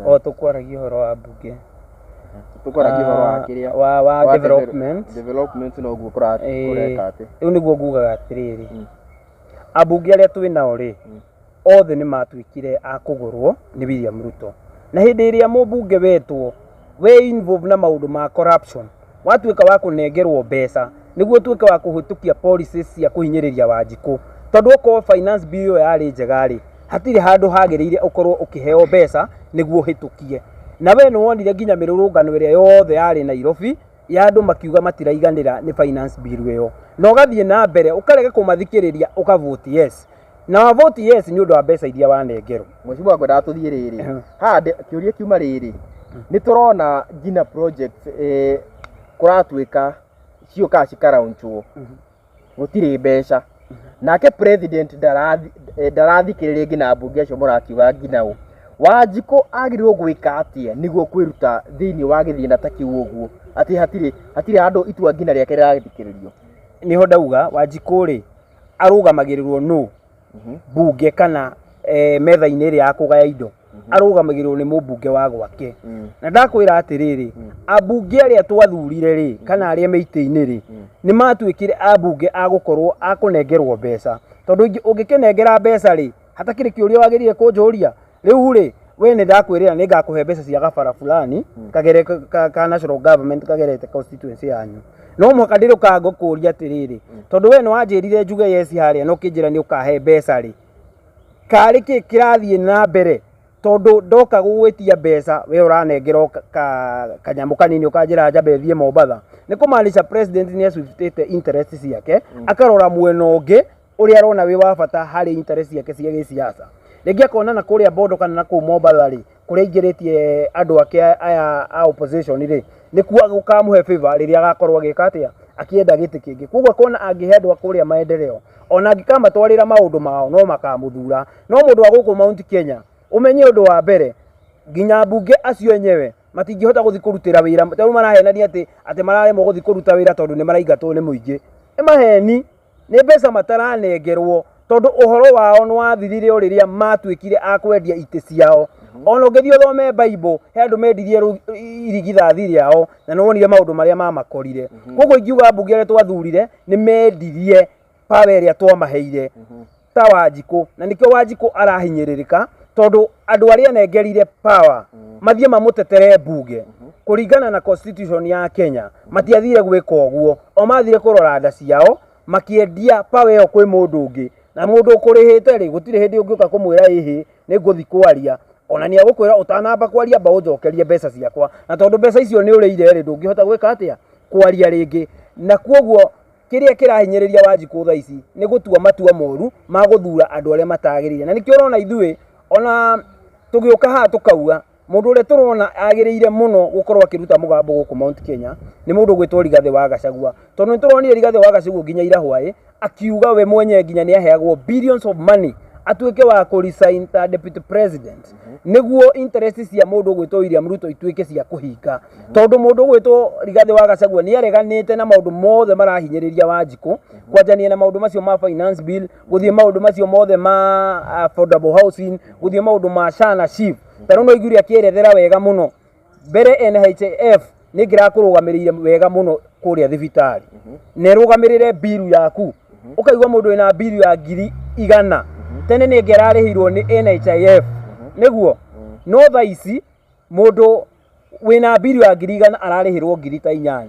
O tũkwaragia ũhoro wa mbunge. Tũkwaragia ũhoro wa kĩrĩa? Wa Wa development. Development noguo kũreka atĩ. Rĩu nĩguo ngugaga atĩrĩrĩ, ambunge arĩa twĩ nao rĩ, othe nĩ matuĩkire a kũgũrwo nĩ William Ruto. Na hĩndĩ ĩrĩa mũmbunge wetwo we involve na maũndũ ma corruption, watuĩka wa kũnengerwo mbeca nĩguo ũtuĩke wa kũhĩtũkia policies cia kũhinyĩrĩria Wanjikũ, tondũ okorwo finance bill ĩyo yarĩ njega rĩ, hatirĩ handũ hagĩrĩire ũkorwo ũkĩheo mbeca nĩguo ũhĩtũkie. Na we nĩ wonire nginya mĩrũrũngano ĩrĩa yothe yarĩ Nairobi ya andũ makiuga matiraiganĩra nĩ finance bill ĩyo, na ũgathiĩ na mbere ũkarega kũmathikĩrĩria, ũkavote yes, na wavote yes nĩ ũndũ wa mbeca iria wanengerwo. Mheshimiwa, ngwendaga tũthiĩ rĩrĩ haha kĩũria kiuma rĩrĩ, nĩ tũrona nginya project kũratuĩka ciũkaga cikaraunchwo, gũtirĩ mbeca, nake president ndarathikĩrĩria nginya mbunge acio mũrakiuga nginya ũ. Wanjikũ agĩrĩirwo gwĩka atĩa nĩguo kwĩruta thĩinĩ wa gĩthĩna ta kĩu ũguo, atĩ hatirĩ handũ itua nginya rĩake rĩrathikĩrĩrio? Nĩho ndauga Wanjikũ rĩ, arũgamagĩrĩrwo nũ mbunge kana metha-inĩ ĩrĩa ya kũgaya indo? Arũgamagĩrĩrwo nĩ mũmbunge wa gwake. Na ndakwĩra atĩrĩrĩ, ambunge arĩa twathurire rĩ, kana arĩa me itĩ-inĩ rĩ, nĩ matuĩkire ambunge a gũkorwo a kũnengerwo mbeca, tondũ ũngĩkĩnengera mbeca rĩ, hatakĩrĩ kĩũria wagĩrĩire kũnjũria. Rĩu rĩ, we nĩ ndakwĩrĩra nĩ ngakũhe mbeca cia gabara fulani kagere ka national government kagerete constituency yanyu, no mũhaka ndĩrũkaga ngũkũria atĩrĩrĩ, tondũ we nĩ wanjĩrire njuge yes harĩa na ũkĩnjĩra nĩ ũkahe mbeca rĩ, karĩ kĩ kĩrathiĩ na mbere? Tondũ ndoka gũgwĩtia mbeca we ũranengera o kanyamũ kanini ũkanjĩra njambe thiĩ Mombatha. Nĩ kũmaanisha president nĩ acwiftĩte interest ciake, akarora mwena ũngĩ ũrĩa arona wĩ wa bata harĩ interest ciake cia gĩsiasa. Rĩngĩ akona na kũrĩa Bondo kana na kũu Mombatha rĩ, kũrĩa aingĩrĩtie andũ ake aya a opposition rĩ, nĩkuo gũkamũhe favor rĩrĩa agakorwo agĩka atĩa, akĩenda gĩtĩ kĩngĩ. Koguo akona angĩhe andũ a kũrĩa maendeleo, ona angĩkamatwarĩra maũndũ mao no makamũthura. No mũndũ wa gũkũ Mount Kenya, ũmenye ũndũ wa mbere, nginya mbunge acio enyewe matingĩhota gũthiĩ kũrutĩra wĩra, tondũ marahenania atĩ mararemwo gũthiĩ kũruta wĩra tondũ nĩ maraingatwo nĩ mũingĩ. Nĩ maheni, nĩ mbeca mataranengerwo, tondũ ũhoro wao nĩ wathirire o rĩrĩa matuĩkire a kwendia itĩ ciao. Ona ũngĩthiĩ ũthome Bible, he andũ mendirie irigithathi rĩao na nĩ wonire maũndũ marĩa mamakorire. Koguo ingiuga mbunge arĩa twathurire nĩ mendirie power ĩrĩa twamaheire ta Wanjikũ, na nĩkĩo Wanjikũ arahinyĩrĩrĩka tondũ andũ arĩa anengerire power mathiĩ mamũtetere mbunge kũringana na constitution ya Kenya matiathire gwĩka ũguo, o mathire kũrora nda ciao makĩendia power ĩyo kwĩ mũndũ ũngĩ, na mũndũ ũkũrĩhĩte rĩ gũtirĩ hĩndĩ ũngĩũka kũmwĩra ĩhĩ nĩ ngũthiĩ kwaria, ona nĩ agũkwĩra ũtanamba kwaria amba ũnjokerie mbeca ciakwa, na tondũ mbeca icio nĩ ũrĩire rĩ ndũngĩhota gwĩka atĩa kwaria rĩngĩ. Na koguo kĩrĩa kĩrahinyĩrĩria Wanjikũ thaa ici nĩ gũtua matua moru ma gũthura andũ arĩa matagĩrĩire, na nĩkĩo ũrona ithuĩ ona tũgĩũka haha tũkauga mũndũ ũrĩa tũrona agĩrĩire mũno gũkorwo akĩruta mũgambo gũkũ Mount Kenya nĩ mũndũ ũgwĩtwo Rigathĩ wa Gachagua, tondũ nĩ tũronire Rigathĩ wa Gachagua nginya ira hwaĩ akiuga we mwenyewe nginya nĩ aheagwo billions of money atuĩke wa kũ resign ta deputy president nĩguo interest cia mũndũ ũgwĩtwo William Ruto ituĩke cia kũhinga, tondũ mũndũ ũgwĩtwo Rigathĩ wa Gachagua nĩ areganĩte na maũndũ mothe marahinyĩrĩria Wanjikũ, kwanjania na maũndũ macio ma finance bill, gũthiĩ maũndũ macio mothe ma affordable housing, gũthiĩ maũndũ ma SHA na SHIF. Ta rĩu no aiguire akĩerethera wega mũno mbere NHIF nĩ ĩngĩrakũrũgamĩrĩire wega mũno kũrĩa thibitarĩ na ĩrũgamĩrĩre mbiru yaku, ũkaigua mũndũ wĩna mbiru ya 100,000 tene nĩ ĩngĩrarĩhirwo nĩ NHIF nĩguo, no thaa ici mũndũ wĩna mbiru ya 100,000 ararĩhĩrwo 8,000.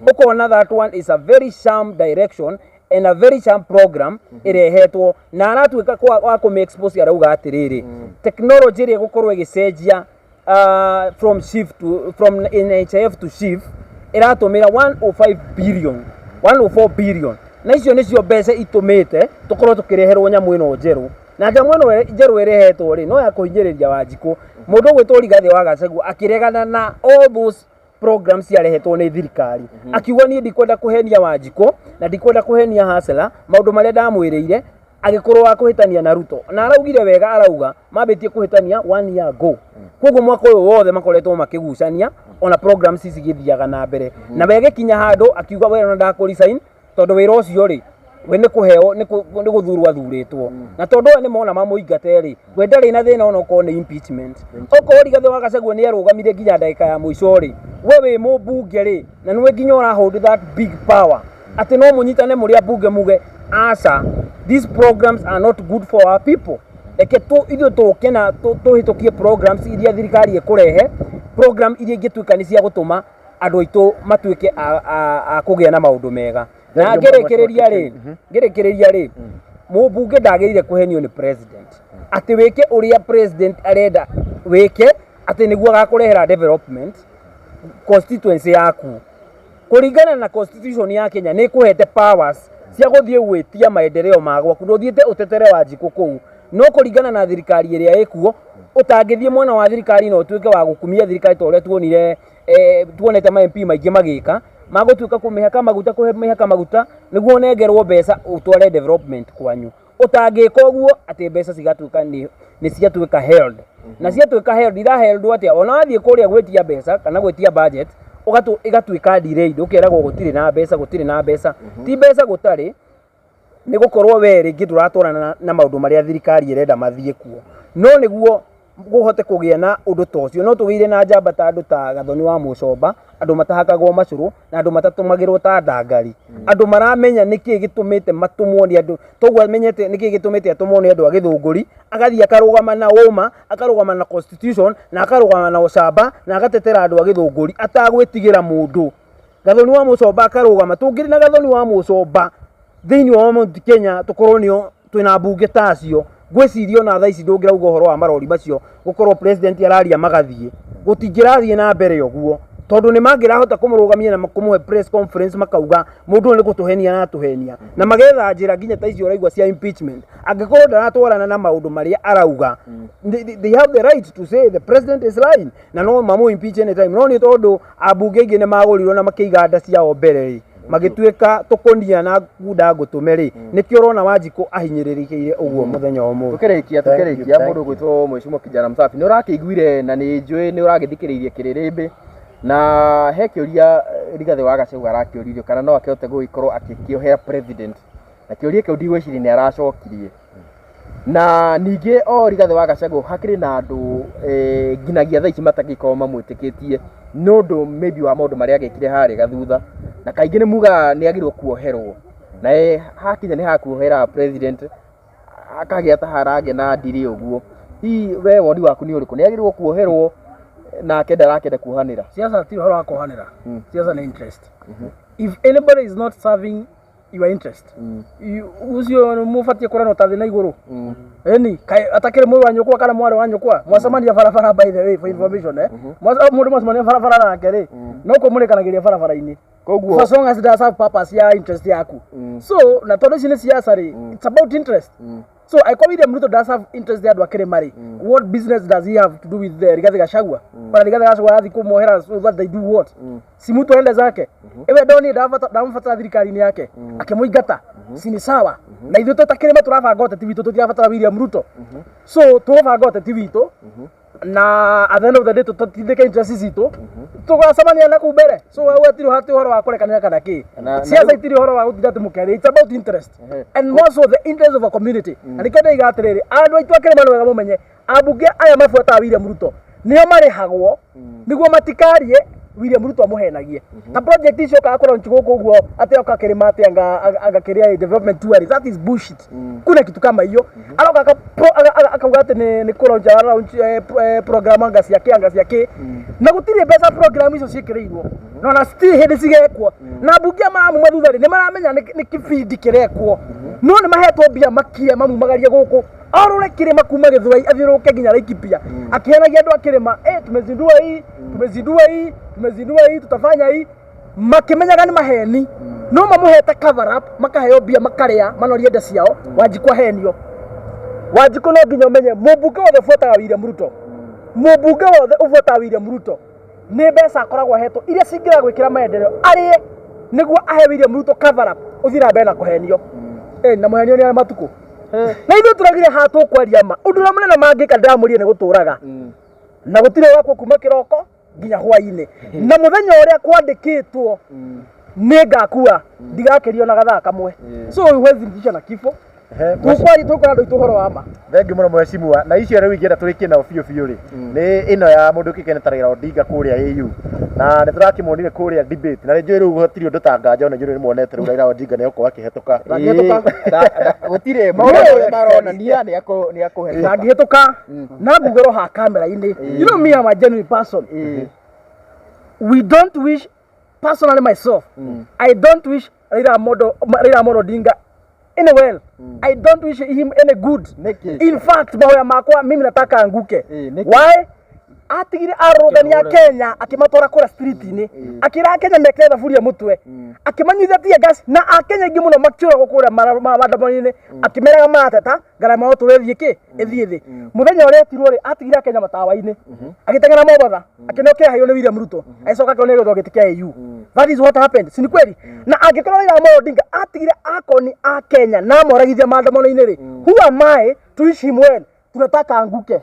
Ũkona that one is a very sham direction and a very sham program ĩrehetwo, na aratuĩka wa kũmĩ expose, arauga atĩrĩrĩ technology ĩrĩa ĩgũkorwo ĩgĩcenjia from SHIF to from NHIF to SHIF ĩratũmĩra 105 billion, 104 billion, na icio nĩcio mbeca itũmĩte tũkorwo tũkĩreherwo nyamũ ĩno njerũ, na nyamũ ĩno njerũ ĩrehetwo rĩ no ya kũhinyĩrĩria Wanjikũ. Mũndũ ũgwĩtwo Rigathĩ wa Gachagua akĩregana na all those programs ciarehetwo nĩ thirikari, akiuga niĩ ndikwenda kũhenia Wanjikũ na ndikwenda kũhenia Hasla maũndũ marĩa ndamwĩrĩire, agĩkorwo wa kũhĩtania na Ruto, na araugire wega, arauga mambĩtie kũhĩtania one year ago, koguo mwaka ũyũ wothe makoretwo makĩgucania ona programs ici igĩthiaga na mbere, na we agĩkinya handũ akiuga we ona ndakũ resign tondũ wĩra ũcio rĩ we nĩ kũheo nĩ gũthurwo athurĩtwo, na tondũ aya nĩ mona mamũingate rĩ we ndarĩ na thĩna ona okorwo nĩ impeachment. Okorwo Rigathĩ wa Gachagua nĩ arũgamire nginya ndagĩka ya mũico rĩ, we wĩ mũmbunge rĩ na nĩwe nginya ũra hold that big power atĩ no mũnyitane mũrĩ ambunge muge aca, these programs are not good for our people, reke tu ithuĩ tũke na tũhĩtũkie programs iria thirikari ĩkũrehe, program iria ingĩtuĩka nĩ cia gũtũma andũ aitũ matuĩke a kũgĩa na maũndũ mega. Na Thank you mũno, ngĩrĩkĩrĩria rĩ, mũmbunge ndagĩrĩire kũhenio nĩ president atĩ wĩke ũrĩa president arenda wĩke atĩ nĩguo agakũrehera development constituency yaku. Kũringana na constitution ya Kenya nĩ ĩkũhete powers cia gũthiĩ gwĩtia maendeleo ma gwaku, ndũthiĩte ũtetere Wanjikũ kũu, no kũringana na thirikari ĩrĩa ĩkuo ũtangĩthiĩ mwena wa thirikari na ũtuĩke wa gũkumia thirikari ta ũrĩa tuonire tuonete ma MP maingĩ magĩka magũtuĩka kũmĩhaka maguta, kũmĩhaka maguta nĩguo ũnengerwo mbeca ũtware development kwanyu. Ũtangĩka ũguo atĩ mbeca cigatuĩka nĩ ciatuĩka held, na ciatuĩka held iraheldwo atĩa? Ona wathiĩ kũrĩa gwĩtia mbeca kana gwĩtia budget ĩgatuĩka delayed, ũkeragwo gũtirĩ na mbeca, gũtirĩ na mbeca. Ti mbeca gũtarĩ, nĩ gũkorwo we rĩngĩ ndũratwarana na maũndũ marĩa thirikari ĩrenda mathiĩ kuo. No nĩguo kũhote kũgĩa na ũndũ ta ũcio no tũgĩire na njamba ta andũ ta Gathoni wa Mũcomba, andũ matahakagwo macũrũ na andũ matatũmagĩrwo ta ndangari, andũ maramenya nĩkĩ gĩtũmĩte matũmwo nĩ andũ toguo amenyete nĩkĩ gĩtũmĩte atũmwo nĩ andũ a Gĩthũngũri, agathiĩ akarũgama na ũma, akarũgama na constitution na akarũgama na ũcamba na agatetera andũ a Gĩthũngũri atagwĩtigĩra mũndũ. Gathoni wa Mũcomba akarũgama, tũngĩrĩ na Gathoni wa Mũcomba thĩinĩ wa Mount Kenya tũkorwo nĩo twĩna mbunge ta acio, Ngwĩciria ona thaa ici ndũngĩrauga ũhoro wa marori macio gũkorwo president araria magathiĩ, gũtingĩrathiĩ na mbere ũguo, tondũ nĩ mangĩrahota kũmũrũgamia na kũmũhe press conference makauga mũndũ ũyũ nĩ gũtũhenia aratũhenia, na magetha njĩra nginya ta icio ũraigua cia impeachment. Angĩkorwo ndaratwarana na maũndũ marĩa arauga, they have the right to say the president is lying, na no mamũ impeach anytime. No nĩ tondũ ambunge aingĩ nĩ magũrirwo na makĩiga nda ciao mbere rĩ, magĩtuĩka tũkũnia na ngunda ngũtũme rĩ, nĩkĩo ũrona Wanjikũ ahinyĩrĩrĩkĩire ũguo mũthenya wa ũmũthĩ. Tukĩrĩkia Thank you, tukĩrĩkia thank mũndũ ũgwĩtwo Mheshimiwa Kijana Msafi nĩ ũrakĩiguire na nĩ njũĩ nĩ ũragĩthikĩrĩirie kĩrĩrĩmbĩ na he kĩũria Rigathĩ wa Gachagua arakĩũririo kana no akĩhote gũgĩkorwo akĩkĩohera president, na kĩũria kĩu ndigwĩciria nĩ aracokirie. Na ningĩ o Rigathĩ wa Gachagua hakĩrĩ na andũ nginagia thaa ici matangĩkorwo mamwĩtĩkĩtie nĩ ũndũ maybe wa maũndũ marĩa agĩkire harĩa gathutha, na kaingĩ nĩ mugaga nĩ agĩrĩirwo kuoherwo, na hakinya nĩ hakuohera president akagĩa ta haragĩa na ndiri ũguo. Hihi we woni waku nĩ ũrĩkũ, nĩ agĩrĩirwo kuoherwo nake ndarakĩenda kuohanĩra? Siasa ti ũhoro wa kuohanĩra, siasa nĩ interest. If anybody is not serving your interest, ũcio mũbatiĩ kũranwo ta thĩ na igũrũ. Ĩni kaĩ atakĩrĩ mũrũ wa nyũkwa kana mwarĩ wa nyũkwa, mwacemania barabara, by the way, for information, mũndũ mwacemania barabara nake rĩ, no kũmũrĩkanagĩria barabara-inĩ. Koguo For so long as it does have purpose ya interest yaku. So na tondũ ici nĩ siasa rĩ, it's about interest. So angĩkorwo William Ruto does have interest ya andũ a kĩrĩma rĩ, what business does he have to do with Rigathi Gachagua? Ona Rigathi Gachagua arathiĩ kũmuohera so that they do what? Si mtu aende zake. Ewe ndoni ndambatara thirikari-inĩ yake akĩmũingata, si ni sawa? Na ithuĩ twĩ ta kĩrĩma tũrabanga ũteti witũ, tũtirabatara William Ruto. So tũgũbanga ũteti witũ na at the end of the day tũtindĩke interest citũ, tũgacemania na kũu mbere. So we hatirĩ hati ũhoro wa kũrekanĩra kana kĩ. Siasa itirĩ ũhoro wa gũtinda atĩ mũkĩaria, it's about interest and more so the interest of a community. Na nĩkĩo ndĩiga atĩrĩrĩ, andũ aitũ a kĩrĩma nĩ wega mũmenye ambunge aya mabuataga William Ruto nĩo marĩhagwo nĩguo matikarie William Ruto amũhenagie ta project icio okaga kũlaunch gũkũ ũguo atĩ oka kĩrĩma atĩ anga kĩrĩa development tourist, that is bullshit. Kuna kitu kama hiyo. Aroka akauga atĩ nĩ kũlaunch aralaunch program anga ciake anga ciake, na gũtirĩ mbeca program icio ciĩkĩrĩirwo, no na citirĩ hĩndĩ cigekwo. Na ambunge aya maramuma thutha rĩ, nĩ maramenya nĩ kĩbindi kĩrekwo, no nĩ mahetwo mbia makie mamumagarie gũkũ, arũre kĩrĩma kuma Gĩthwai athiũrũrũke nginya Laikipia akĩhenagia andũ a kĩrĩma, tumezindua hii, tumezindua hii, tumezindua hii, tutafanya hii, makĩmenyaga nĩ maheni, no mamũhete cover up, makaheo mbia makarĩa manorie nda ciao. Wanjikũ ahenio. Wanjikũ no nginya ũmenye mũmbunge wothe ũbuataga William Ruto, mũmbunge wothe ũbuataga William Ruto nĩ mbeca akoragwo ahetwo iria cingĩra gwĩkĩra maendeleo arĩe nĩguo ahe William Ruto cover up, ũthiĩ na mbere na kũhenio. Na mũhenio nĩ arĩ matukũ na ithuĩ tũragire haha tũkwaria ma ũndũ ũrĩa mũnene mangĩka ndĩramũrie nĩ gũtũraga na gũtirĩ wakwo kuma kĩroko nginya hwainĩ, na mũthenya ũrĩa kwandĩkĩtwo nĩ ngakua ndigakĩrio na gathaa kamwe. So huwezi nitisha na kifo. Tũkwaria tũkwĩra andũ aitũ ũhoro wa ma. Thengiũ mũno mheshimiwa. Na icio rĩu ingĩenda tũrĩkie nao biũ biũ rĩ, nĩ ĩno ya mũndũ ũkĩkaine ta Raila Odinga kũrĩa AU, na nĩ tũrakĩmuonire kũrĩa debate, na nĩ njũĩ rĩu gũtirĩ ũndũ ta nganja ona inyuĩ nĩ muonete rĩu Raila Odinga nĩ egũkorwo akĩhetũka. Ndangĩhetũka. Gũtirĩ maũndũ marĩa maronania nĩ akũhetũka. Ndangĩhĩtũka na ngugĩrwo ha kamera-inĩ. You know me, I'm a genuine person. We don't wish, personally myself, I don't wish Raila Amolo Odinga any well. I don't wish him any good. Nĩkĩ? In fact, mahoya makwa mimi nataka anguke. Nĩkĩ? Why? Atigire arũgania Kenya akĩmatwara kũrĩa street-inĩ, akĩra Kenya mekĩre thaburia mũtwe, akĩmanyuithia tear gas, na akenya aingĩ mũno makĩũragwo kũrĩa maandamano-inĩ, akĩmeraga marateta ngarama ya ũtũũro ĩthiĩ kĩ ĩthiĩ thĩ. Mũthenya ũrĩa etirwo rĩ, atigire akenya matawa-inĩ agĩteng'era Mombatha akĩneo kĩaheirwo nĩ William Ruto, agĩcoka akĩonio gĩthwa gĩtĩ kĩa AU. That is what happened, si ni kweli? Na angĩkorwo Raila Amolo Odinga atigire akoni a Kenya na amoragithia maandamano-inĩ rĩ, who am I to wish him well? Tunataka anguke,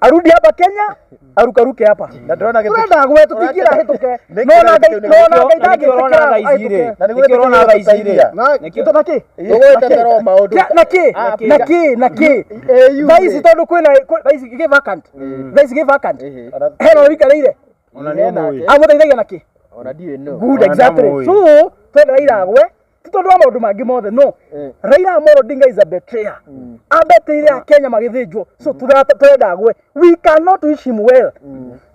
arudi hapa Kenya, arukaruke hapa. Na ndĩrona Turenda gwe tũtingĩra hĩtũke. Nĩkĩ No na Ngai, no na Ngai Na nĩkĩo ũrona ndangĩtĩkĩra thaa ici rĩ, ahĩtũke. Na nĩguo nĩkĩo ũrona thaa ici rĩ, Na- nĩkĩo- Na kĩ? Tũgwĩtetera o maũndũ. Na kĩ? Na kĩ? Na kĩ? AU Thaa rĩ. ici tondũ kwĩna thaa ici gĩ vacant, thaa ici gĩ vacant, hena ũrĩa ũikarĩire. Ona nĩ ũmũĩ. Amũteithagia na kĩ? Ona ndiũĩ no. Good. Ona Exactly. ndamũĩ. So twenda Raila agwe ti tondũ wa maũndũ mangĩ mothe, no Raila Amolo Odinga is a betrayer, abeteire a Kenya magĩthĩnjwo. So turenda agwe, we cannot wish him well.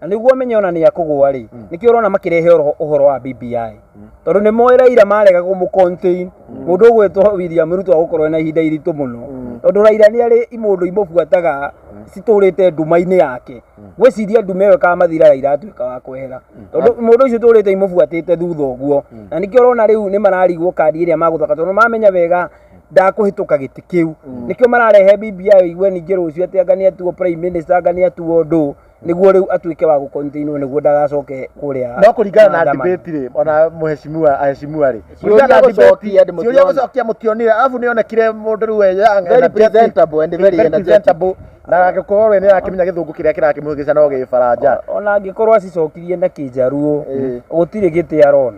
Na nĩguo menye ona nĩ akũgũa rĩ, nĩkĩo ũrona makĩrehe ũhoro wa BBI, tondũ nĩ moĩ Raila marega kũmũ contain mũndũ ũgwĩtwo William Ruto agũkorwo na ihinda iritũ mũno. Tondũ Raila nĩ arĩ imũndũ imũbuataga citũrĩte nduma-inĩ yake. Gwĩciria nduma ĩyo ĩkamathira Raila atuĩka wa kwehera, tondũ mũndũ ũcio tũrĩte imũbuatĩte thutha ũguo. Na nĩkĩo ũrona rĩu nĩ mararigwo kandi ĩrĩa magũthaka, tondũ mamenya wega ndakũhĩtũka gĩtĩ kĩu. Nĩkĩo mararehe BBI ũigue ningĩ rũciũ atĩ anga nĩ atuo prime minister, anga nĩ atuo ndũ, nĩguo rĩu atuĩke wa gũcontainwo, nĩguo ndagacoke kũrĩa No kũringana na maandamano. debate rĩ, ona mheshimiwa, aheshimiwa rĩ, Ciũria kũringana na debate, gũcokia ndĩ ciũria mũtiona. gũcokia mũtionire, arabu nĩ onekire mũndũ rĩu we young, Very energetic, presentable and very energetic. presentable, na angĩkorwo we nĩ arakĩmenya gĩthũngũ kĩrĩa kĩrakĩmũhĩngĩca no gĩbaranja. Ona angĩkorwo acicokirie na kĩnjaruo, gũtirĩ gĩtĩ arona.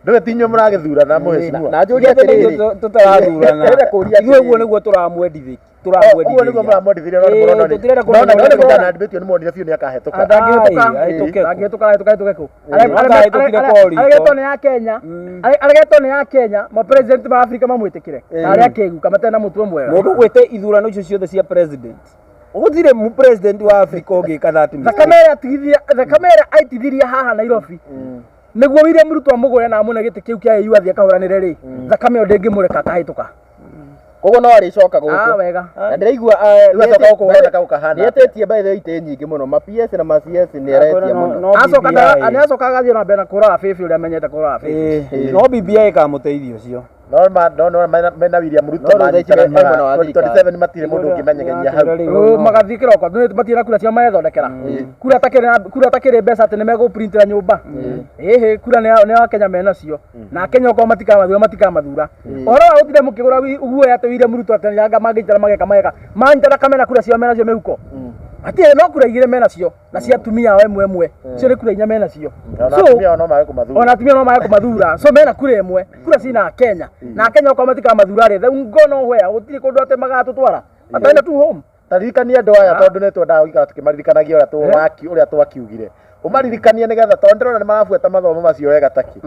Ndũĩ ti inyuĩ mũragĩthurana, mheshimiwa? Na njũrie atĩrĩrĩ, Tũtarathurana. Ndĩrenda kũũria Ithuĩ ũguo atĩrĩrĩ. nĩguo tũramwendithĩ. Ũguo nĩguo mũramwendithirie, no nĩ mũrona nĩ- Tũtirenda no na- no nĩ kũmenya. kũringana na debate ĩyo nĩ muonire biũ nĩ akahĩtũka. Ndangĩhĩtũka. Ai, ahĩtũke kũ? Ndangĩhĩtũka, ahĩtũka ahĩtũke kũ? Akahĩtũkire kwa ũritũ. Aregetwo nĩ ya Kenya. Aregetwo nĩ ya Kenya, ma president ma Afrika mamwĩtĩkĩre. Na arĩa akĩgu kamatarĩ na mũtwe mwega. Mũndũ ũgwĩte ithurano icio ciothe cia president, gũtirĩ mu president wa Africa ũngĩka that mistake. Thakame ĩrĩa atigithia, thakame ĩrĩa aitithirie haha Nairobi nĩguo William Ruto amũgũre na amũne gĩtĩ kĩu kĩa AU athiĩ akahũranĩre rĩ, thakame ĩyo ndĩngĩmũreka akahĩtũka. Koguo no arĩcoka Ah, gũkũ. wega. Na ndĩraigua Rĩu acoka gũkũ wona ka gũkahana atĩa? nĩetĩtie by the way itĩ nyingĩ mũno, ma PS na ma CS nĩ aretia mũno. No Acoka BBI. nĩ acoka agathiĩ na mbere na kũraga bĩbĩ ũrĩa amenyete kũraga bĩbĩ. Ĩĩ, no BBI ĩkamũteithia ũcio. No ma no no mena William Ruto No rĩu thaa ici manyitana me mwena wa thirikari. 27 matirĩ mũndũ ũngĩmenyegeria hau. Ũ, magathiĩ kĩroko matirĩ na kura cio marethondekera, kura takĩrĩ na kura takĩrĩ mbeca atĩ nĩmegũprintĩra nyũmba. Ĩhĩ, kura nĩ Akenya menacio, na Akenya okorwo matikamathura matikamathura. Ũhoro wa gũtinda mũkĩgũra guoya atĩ William Ruto atĩ anga mangĩnyitana mageka mageka manyitana kamena kura cio menacio mĩhuko hatirĩ, no kura igĩrĩ menacio na cia atumia ao ĩmwe ĩmwe, cio nĩ kura inya menacio. Ona So, atumia ao no mage kũmathura. Ona atumia no mage kũmathura. So mena kura ĩmwe, kura cina Kenya, na Kenya okorwo matikaamathura rĩ, they go nowhere. Gũtirĩ kũndũ atĩ magatũtwara mataenda tu home. Taririkania andũ aya, tondũ nĩ twendaga gũikara tũkĩmaririkanagia ũrĩa ũrĩa twakiugire. Ũmaririkanie nĩgetha, tondũ ndĩrona nĩ marabuata mathomo macio wega taki.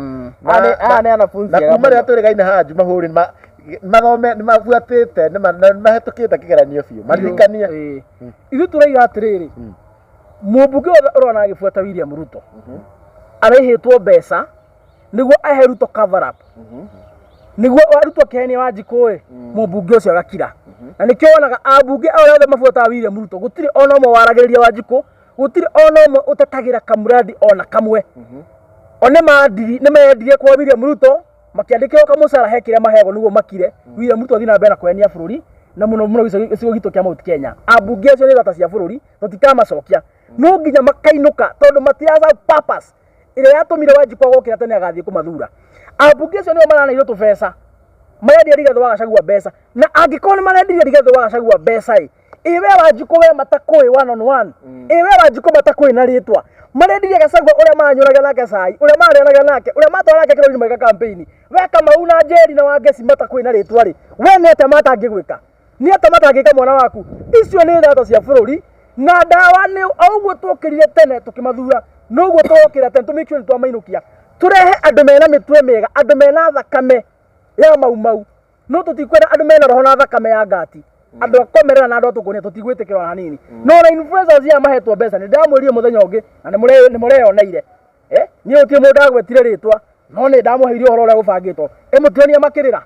Aya nĩ anafunzi Na ega kuma mũno. rĩrĩa twĩrĩgaine haha Juma Hũri, mathome nĩ mabuatĩte, na nĩ mahĩtũkĩte kĩgeranio biũ. Maririkanie. Ĩĩ. Ithuĩ tũraiga atĩrĩrĩ, mũmbunge wothe ũrona agĩbuata William Ruto araihĩtwo mbeca nĩguo ahe Ruto cover up, nĩguo Ruto akĩhenia Wanjikũ ĩ, mũmbunge ũcio agakira. Na nĩkĩo wonaga ambunge arĩa othe mabuataga William Ruto gũtirĩ ona ũmwe waragĩrĩria Wanjikũ, gũtirĩ ona ũmwe ũtetagĩra kamuradi ona kamwe. O nĩ mendirie kwa William Ruto, makĩandĩkĩrwo kamũcara he kĩrĩa maheagwo nĩguo makire. William Ruto athiĩ na mbere na kũhenia bũrũri, na mũno mũno gĩcigo gitũ kĩa Mount Kenya. Ambunge acio nĩ thata cia bũrũri, tũtikamacokia, no nginya makainũka, tondũ matiraca purpose ĩrĩa yatũmire Wanjikũ agokĩra tene agathiĩ kũmathura. Ambunge acio nĩo maraneirwo tũbeca, marendia Rigathĩ wa Gachagua mbeca, na angĩkorwo nĩ marendirie Rigathĩ wa Gachagua mbeca ĩ, ĩ we Wanjikũ we matakũĩ one on one, ĩ we Wanjikũ matakũĩ na rĩtwa, marendirie Gachagua ũrĩa manyũragia nake cai, ũrĩa marĩanagia nake, ũrĩa matwara nake kĩrori magĩka campaign, we Kamau na Njeri na Wangeci matakũĩ na rĩtwa rĩ, we nĩ atĩa matangĩgwĩka? Nĩ atĩa matangĩka mwana waku? Icio nĩ thata cia bũrũri, na ndawa nĩ o ũguo twokĩrire tene tũkĩmathura, noguo tũgokĩra tene tũ make sure nĩ twamainũkia, tũrehe andũ mena mĩtwe mĩega, andũ mena thakame ya mau mau. No tũtikwenda andũ mena roho na thakame ya ngati, andũ a komerera na andũ a tũkũnia tũtigwĩtĩkĩra ona hanini. No na influencers aya mahetwo mbeca, nĩ ndamwĩrire mũthenya ũngĩ na nĩ mũreyoneire. Niĩ gũtirĩ mũndũ ndagwetire rĩtwa, no nĩ ndamũheire ũhoro ũrĩa gũbangĩtwo. Ĩmũtionia makĩrĩra,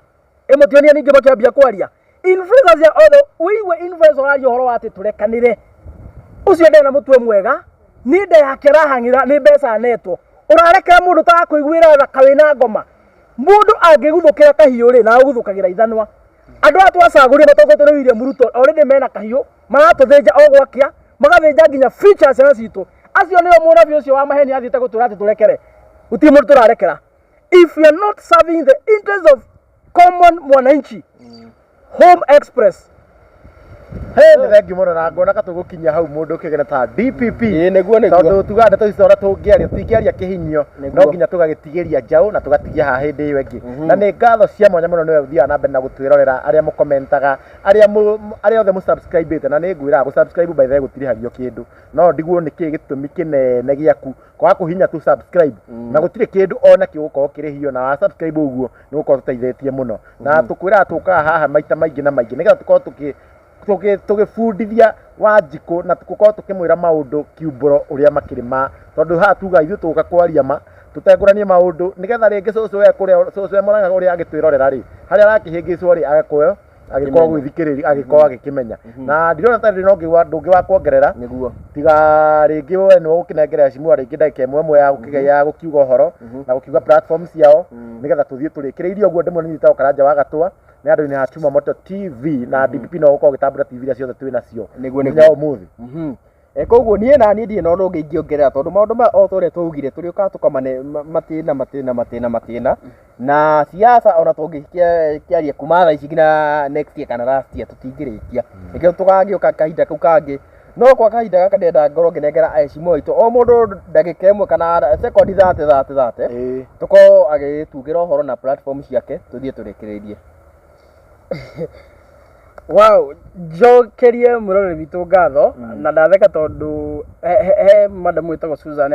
ĩmũtionia ningĩ makĩambia kwaria influencers ya othe. Ũigue influencer ũraria ũhoro wa atĩ tũrekanĩre, ũcio ndarĩ na mũtwe mwega, nĩ nda yake arahang'ĩra nĩ mbeca anetwo. Ũrarekera mũndũ ũtarakũiguĩra tha kawĩna ngoma? Mũndũ angĩguthũkĩra kahiũ rĩ, na ũguthũkagĩra ithanwa. Andũ aya twacagũrire matongoretio nĩ William Ruto already mena kahiũ, maratũthĩnja o gwakĩa, magathĩnja nginya future ya ciana citũ. Acio nĩo mũnabii ũcio wa maheni athiĩte gũtwĩra atĩ tũrekere. Gũtirĩ mũndũ tũrarekera. If you are not serving the interest of common mwananchi, home express. He nĩ thengiũ mũno, na ngona ka tũgũkinyia hau mũndũ ũkĩgena ta DPP. Ĩĩ, nĩguo nĩguo. Tondũ tugaga ndeto ici ũrĩa tũngĩaria, tũtingĩaria kĩhinyio, no nginya tũgagĩtigĩria njaũ na tũgatigia haha hĩndĩ ĩyo ĩngĩ. Na nĩ ngatho cia mwanya mũno nĩwe ũthiaga na mbere na gũtwĩrorera, arĩa mũkomentaga, arĩa othe mũsubscribĩte. Na nĩ ngwĩraga gũsubscribe by the way gũtirĩhagio kĩndũ, no ndigwo nĩ kĩĩ gĩtũmi kĩnene gĩaku kwaga kũhinya tu subscribe, na gũtirĩ kĩndũ ona kĩ ũgũkorwo kĩrĩhio. Na wa subscribe ũguo nĩ ũgũkorwo tũteithĩtie mũno, na tũkwĩraga tũkaga haha maita maingĩ na maingĩ nĩgetha tũkorwo tũgĩbundithia Wanjikũ na tũkorwo tũkĩmwĩra maũndũ kiumbũro ũrĩa makĩrĩ ma, tondũ haha tuga ithuĩ tũgũka kwaria ma, tũtengũranie maũndũ, nĩgetha rĩngĩ cũcũ we kũrĩa, cũcũ we Mũrang'a ũrĩa agĩtwĩrorera rĩ, harĩa arakĩhĩngĩcwo rĩ, agakorwo Agĩkorwo gwĩthikĩrĩria, agĩkorwo agĩkĩmenya. Na ndirona ta ndĩ na ũngĩ wa ndũngĩ wa kuongerera Nĩguo. Tiga rĩngĩ we nĩwe ũkĩnengera Heshimiwa rĩngĩ ndagĩka ĩmwe ĩmwe ya gũkĩgĩa ya gũkiuga ũhoro na gũkiuga platform ciao, nĩgetha tũthiĩ tũrĩkĩrĩirie ũguo. Ndĩmwe nĩ Karanja wa Gatwa nĩ andũ-inĩ ha Chuma Moto TV na DPP, no gũkorwo ũgĩtambũra TV iria ciothe twĩ nacio Nĩguo, mũthenya nĩguo. wa ũmũthĩ. Koguo niĩ na niĩ ndirĩ na ũndũ ũngĩ ingĩongerera, tondũ maũndũ maya o ta ũrĩa twaugire tũrĩũkaga tũkamane matĩna matĩna matĩna matĩna na siasa, ona tũngĩkĩaria kuma thaa ici nginya next year kana last year tũtingĩrĩkia. Nĩkĩo tũgagĩũka kahinda kau kangĩ, no kwa kahinda gaka ndĩrenda ngorwo ngĩnengera aheshimiwa aitũ o mũndũ ndagĩka 1 kana sekondi 30 30 30, tũkorwo agĩtugĩra ũhoro na platform ciake, tũthiĩ tũrĩkĩrĩrie. Wow, njokerie mwĩroreri witũ ngatho na ndatheka tondũ he madam wĩtagwo Susan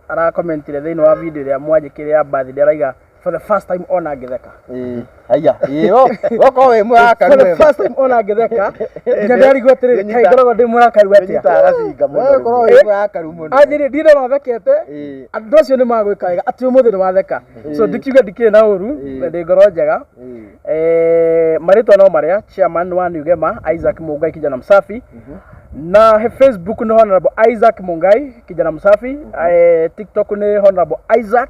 arakomentire thĩinĩ wa video ĩrĩa mwanjĩkĩre ya birthday, araiga for the first time ona ngĩtheka. Ĩĩ, haiya, ĩĩ, wokorwo wĩ mũrakaru For the wega. first time ona ngĩtheka, nginya ndarigwo atĩrĩrĩ, kaĩ ngoragwo ndĩ mũrakaru atĩa? Nĩnyitaga gacinga mũno. Wewe ũkorwo wĩ mũrakaru mũno. Anjĩrĩ ndindona thekete. Andũ acio nĩ magwĩka wega atĩ ũmũthĩ nĩ watheka, so ndikiuga ndikĩrĩ na ũru na ndĩ ngoro njega. Marĩtwa no marĩa chairman wa New Gema Isaac Mungai kijana msafi, na he Facebook nĩ Honorable Isaac Mungai kijana msafi, TikTok nĩ Honorable Isaac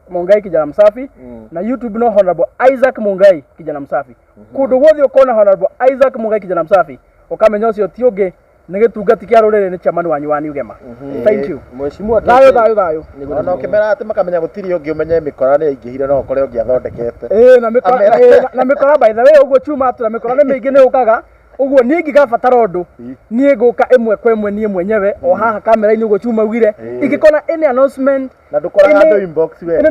Mungai kijana msafi, na YouTube no Honorable Isaac Mungai kijana msafi. Kũndũ guothe ũkona Honorable Isaac Mungai kijana msafi, ũkamenya ũcio ti ũngĩ nĩ gĩtungati kĩa rũrĩrĩ, nĩ chairman wanyu wa New Gema. Thank you. Mheshimiwa. Thayũ, thayũ, thayũ. Ona ũkĩmera atĩ makamenya gũtirĩ ũngĩ, ũmenye mĩkora nĩ yaingĩhire, no ũkore ũngĩ athondekete. Ĩĩ, na mĩkora, ĩĩ, na mĩkora, by the way, ũguo chuma atũra mĩkora nĩ mĩingĩ nĩ ũkaga ũguo. Niĩ ingĩgabatara ũndũ, niĩ ngũka ĩmwe kwa ĩmwe niĩ mwenyewe o haha kamera-inĩ ũguo chuma ugire ingĩkona any announcement. Na ndũkoraga andũ inbox we.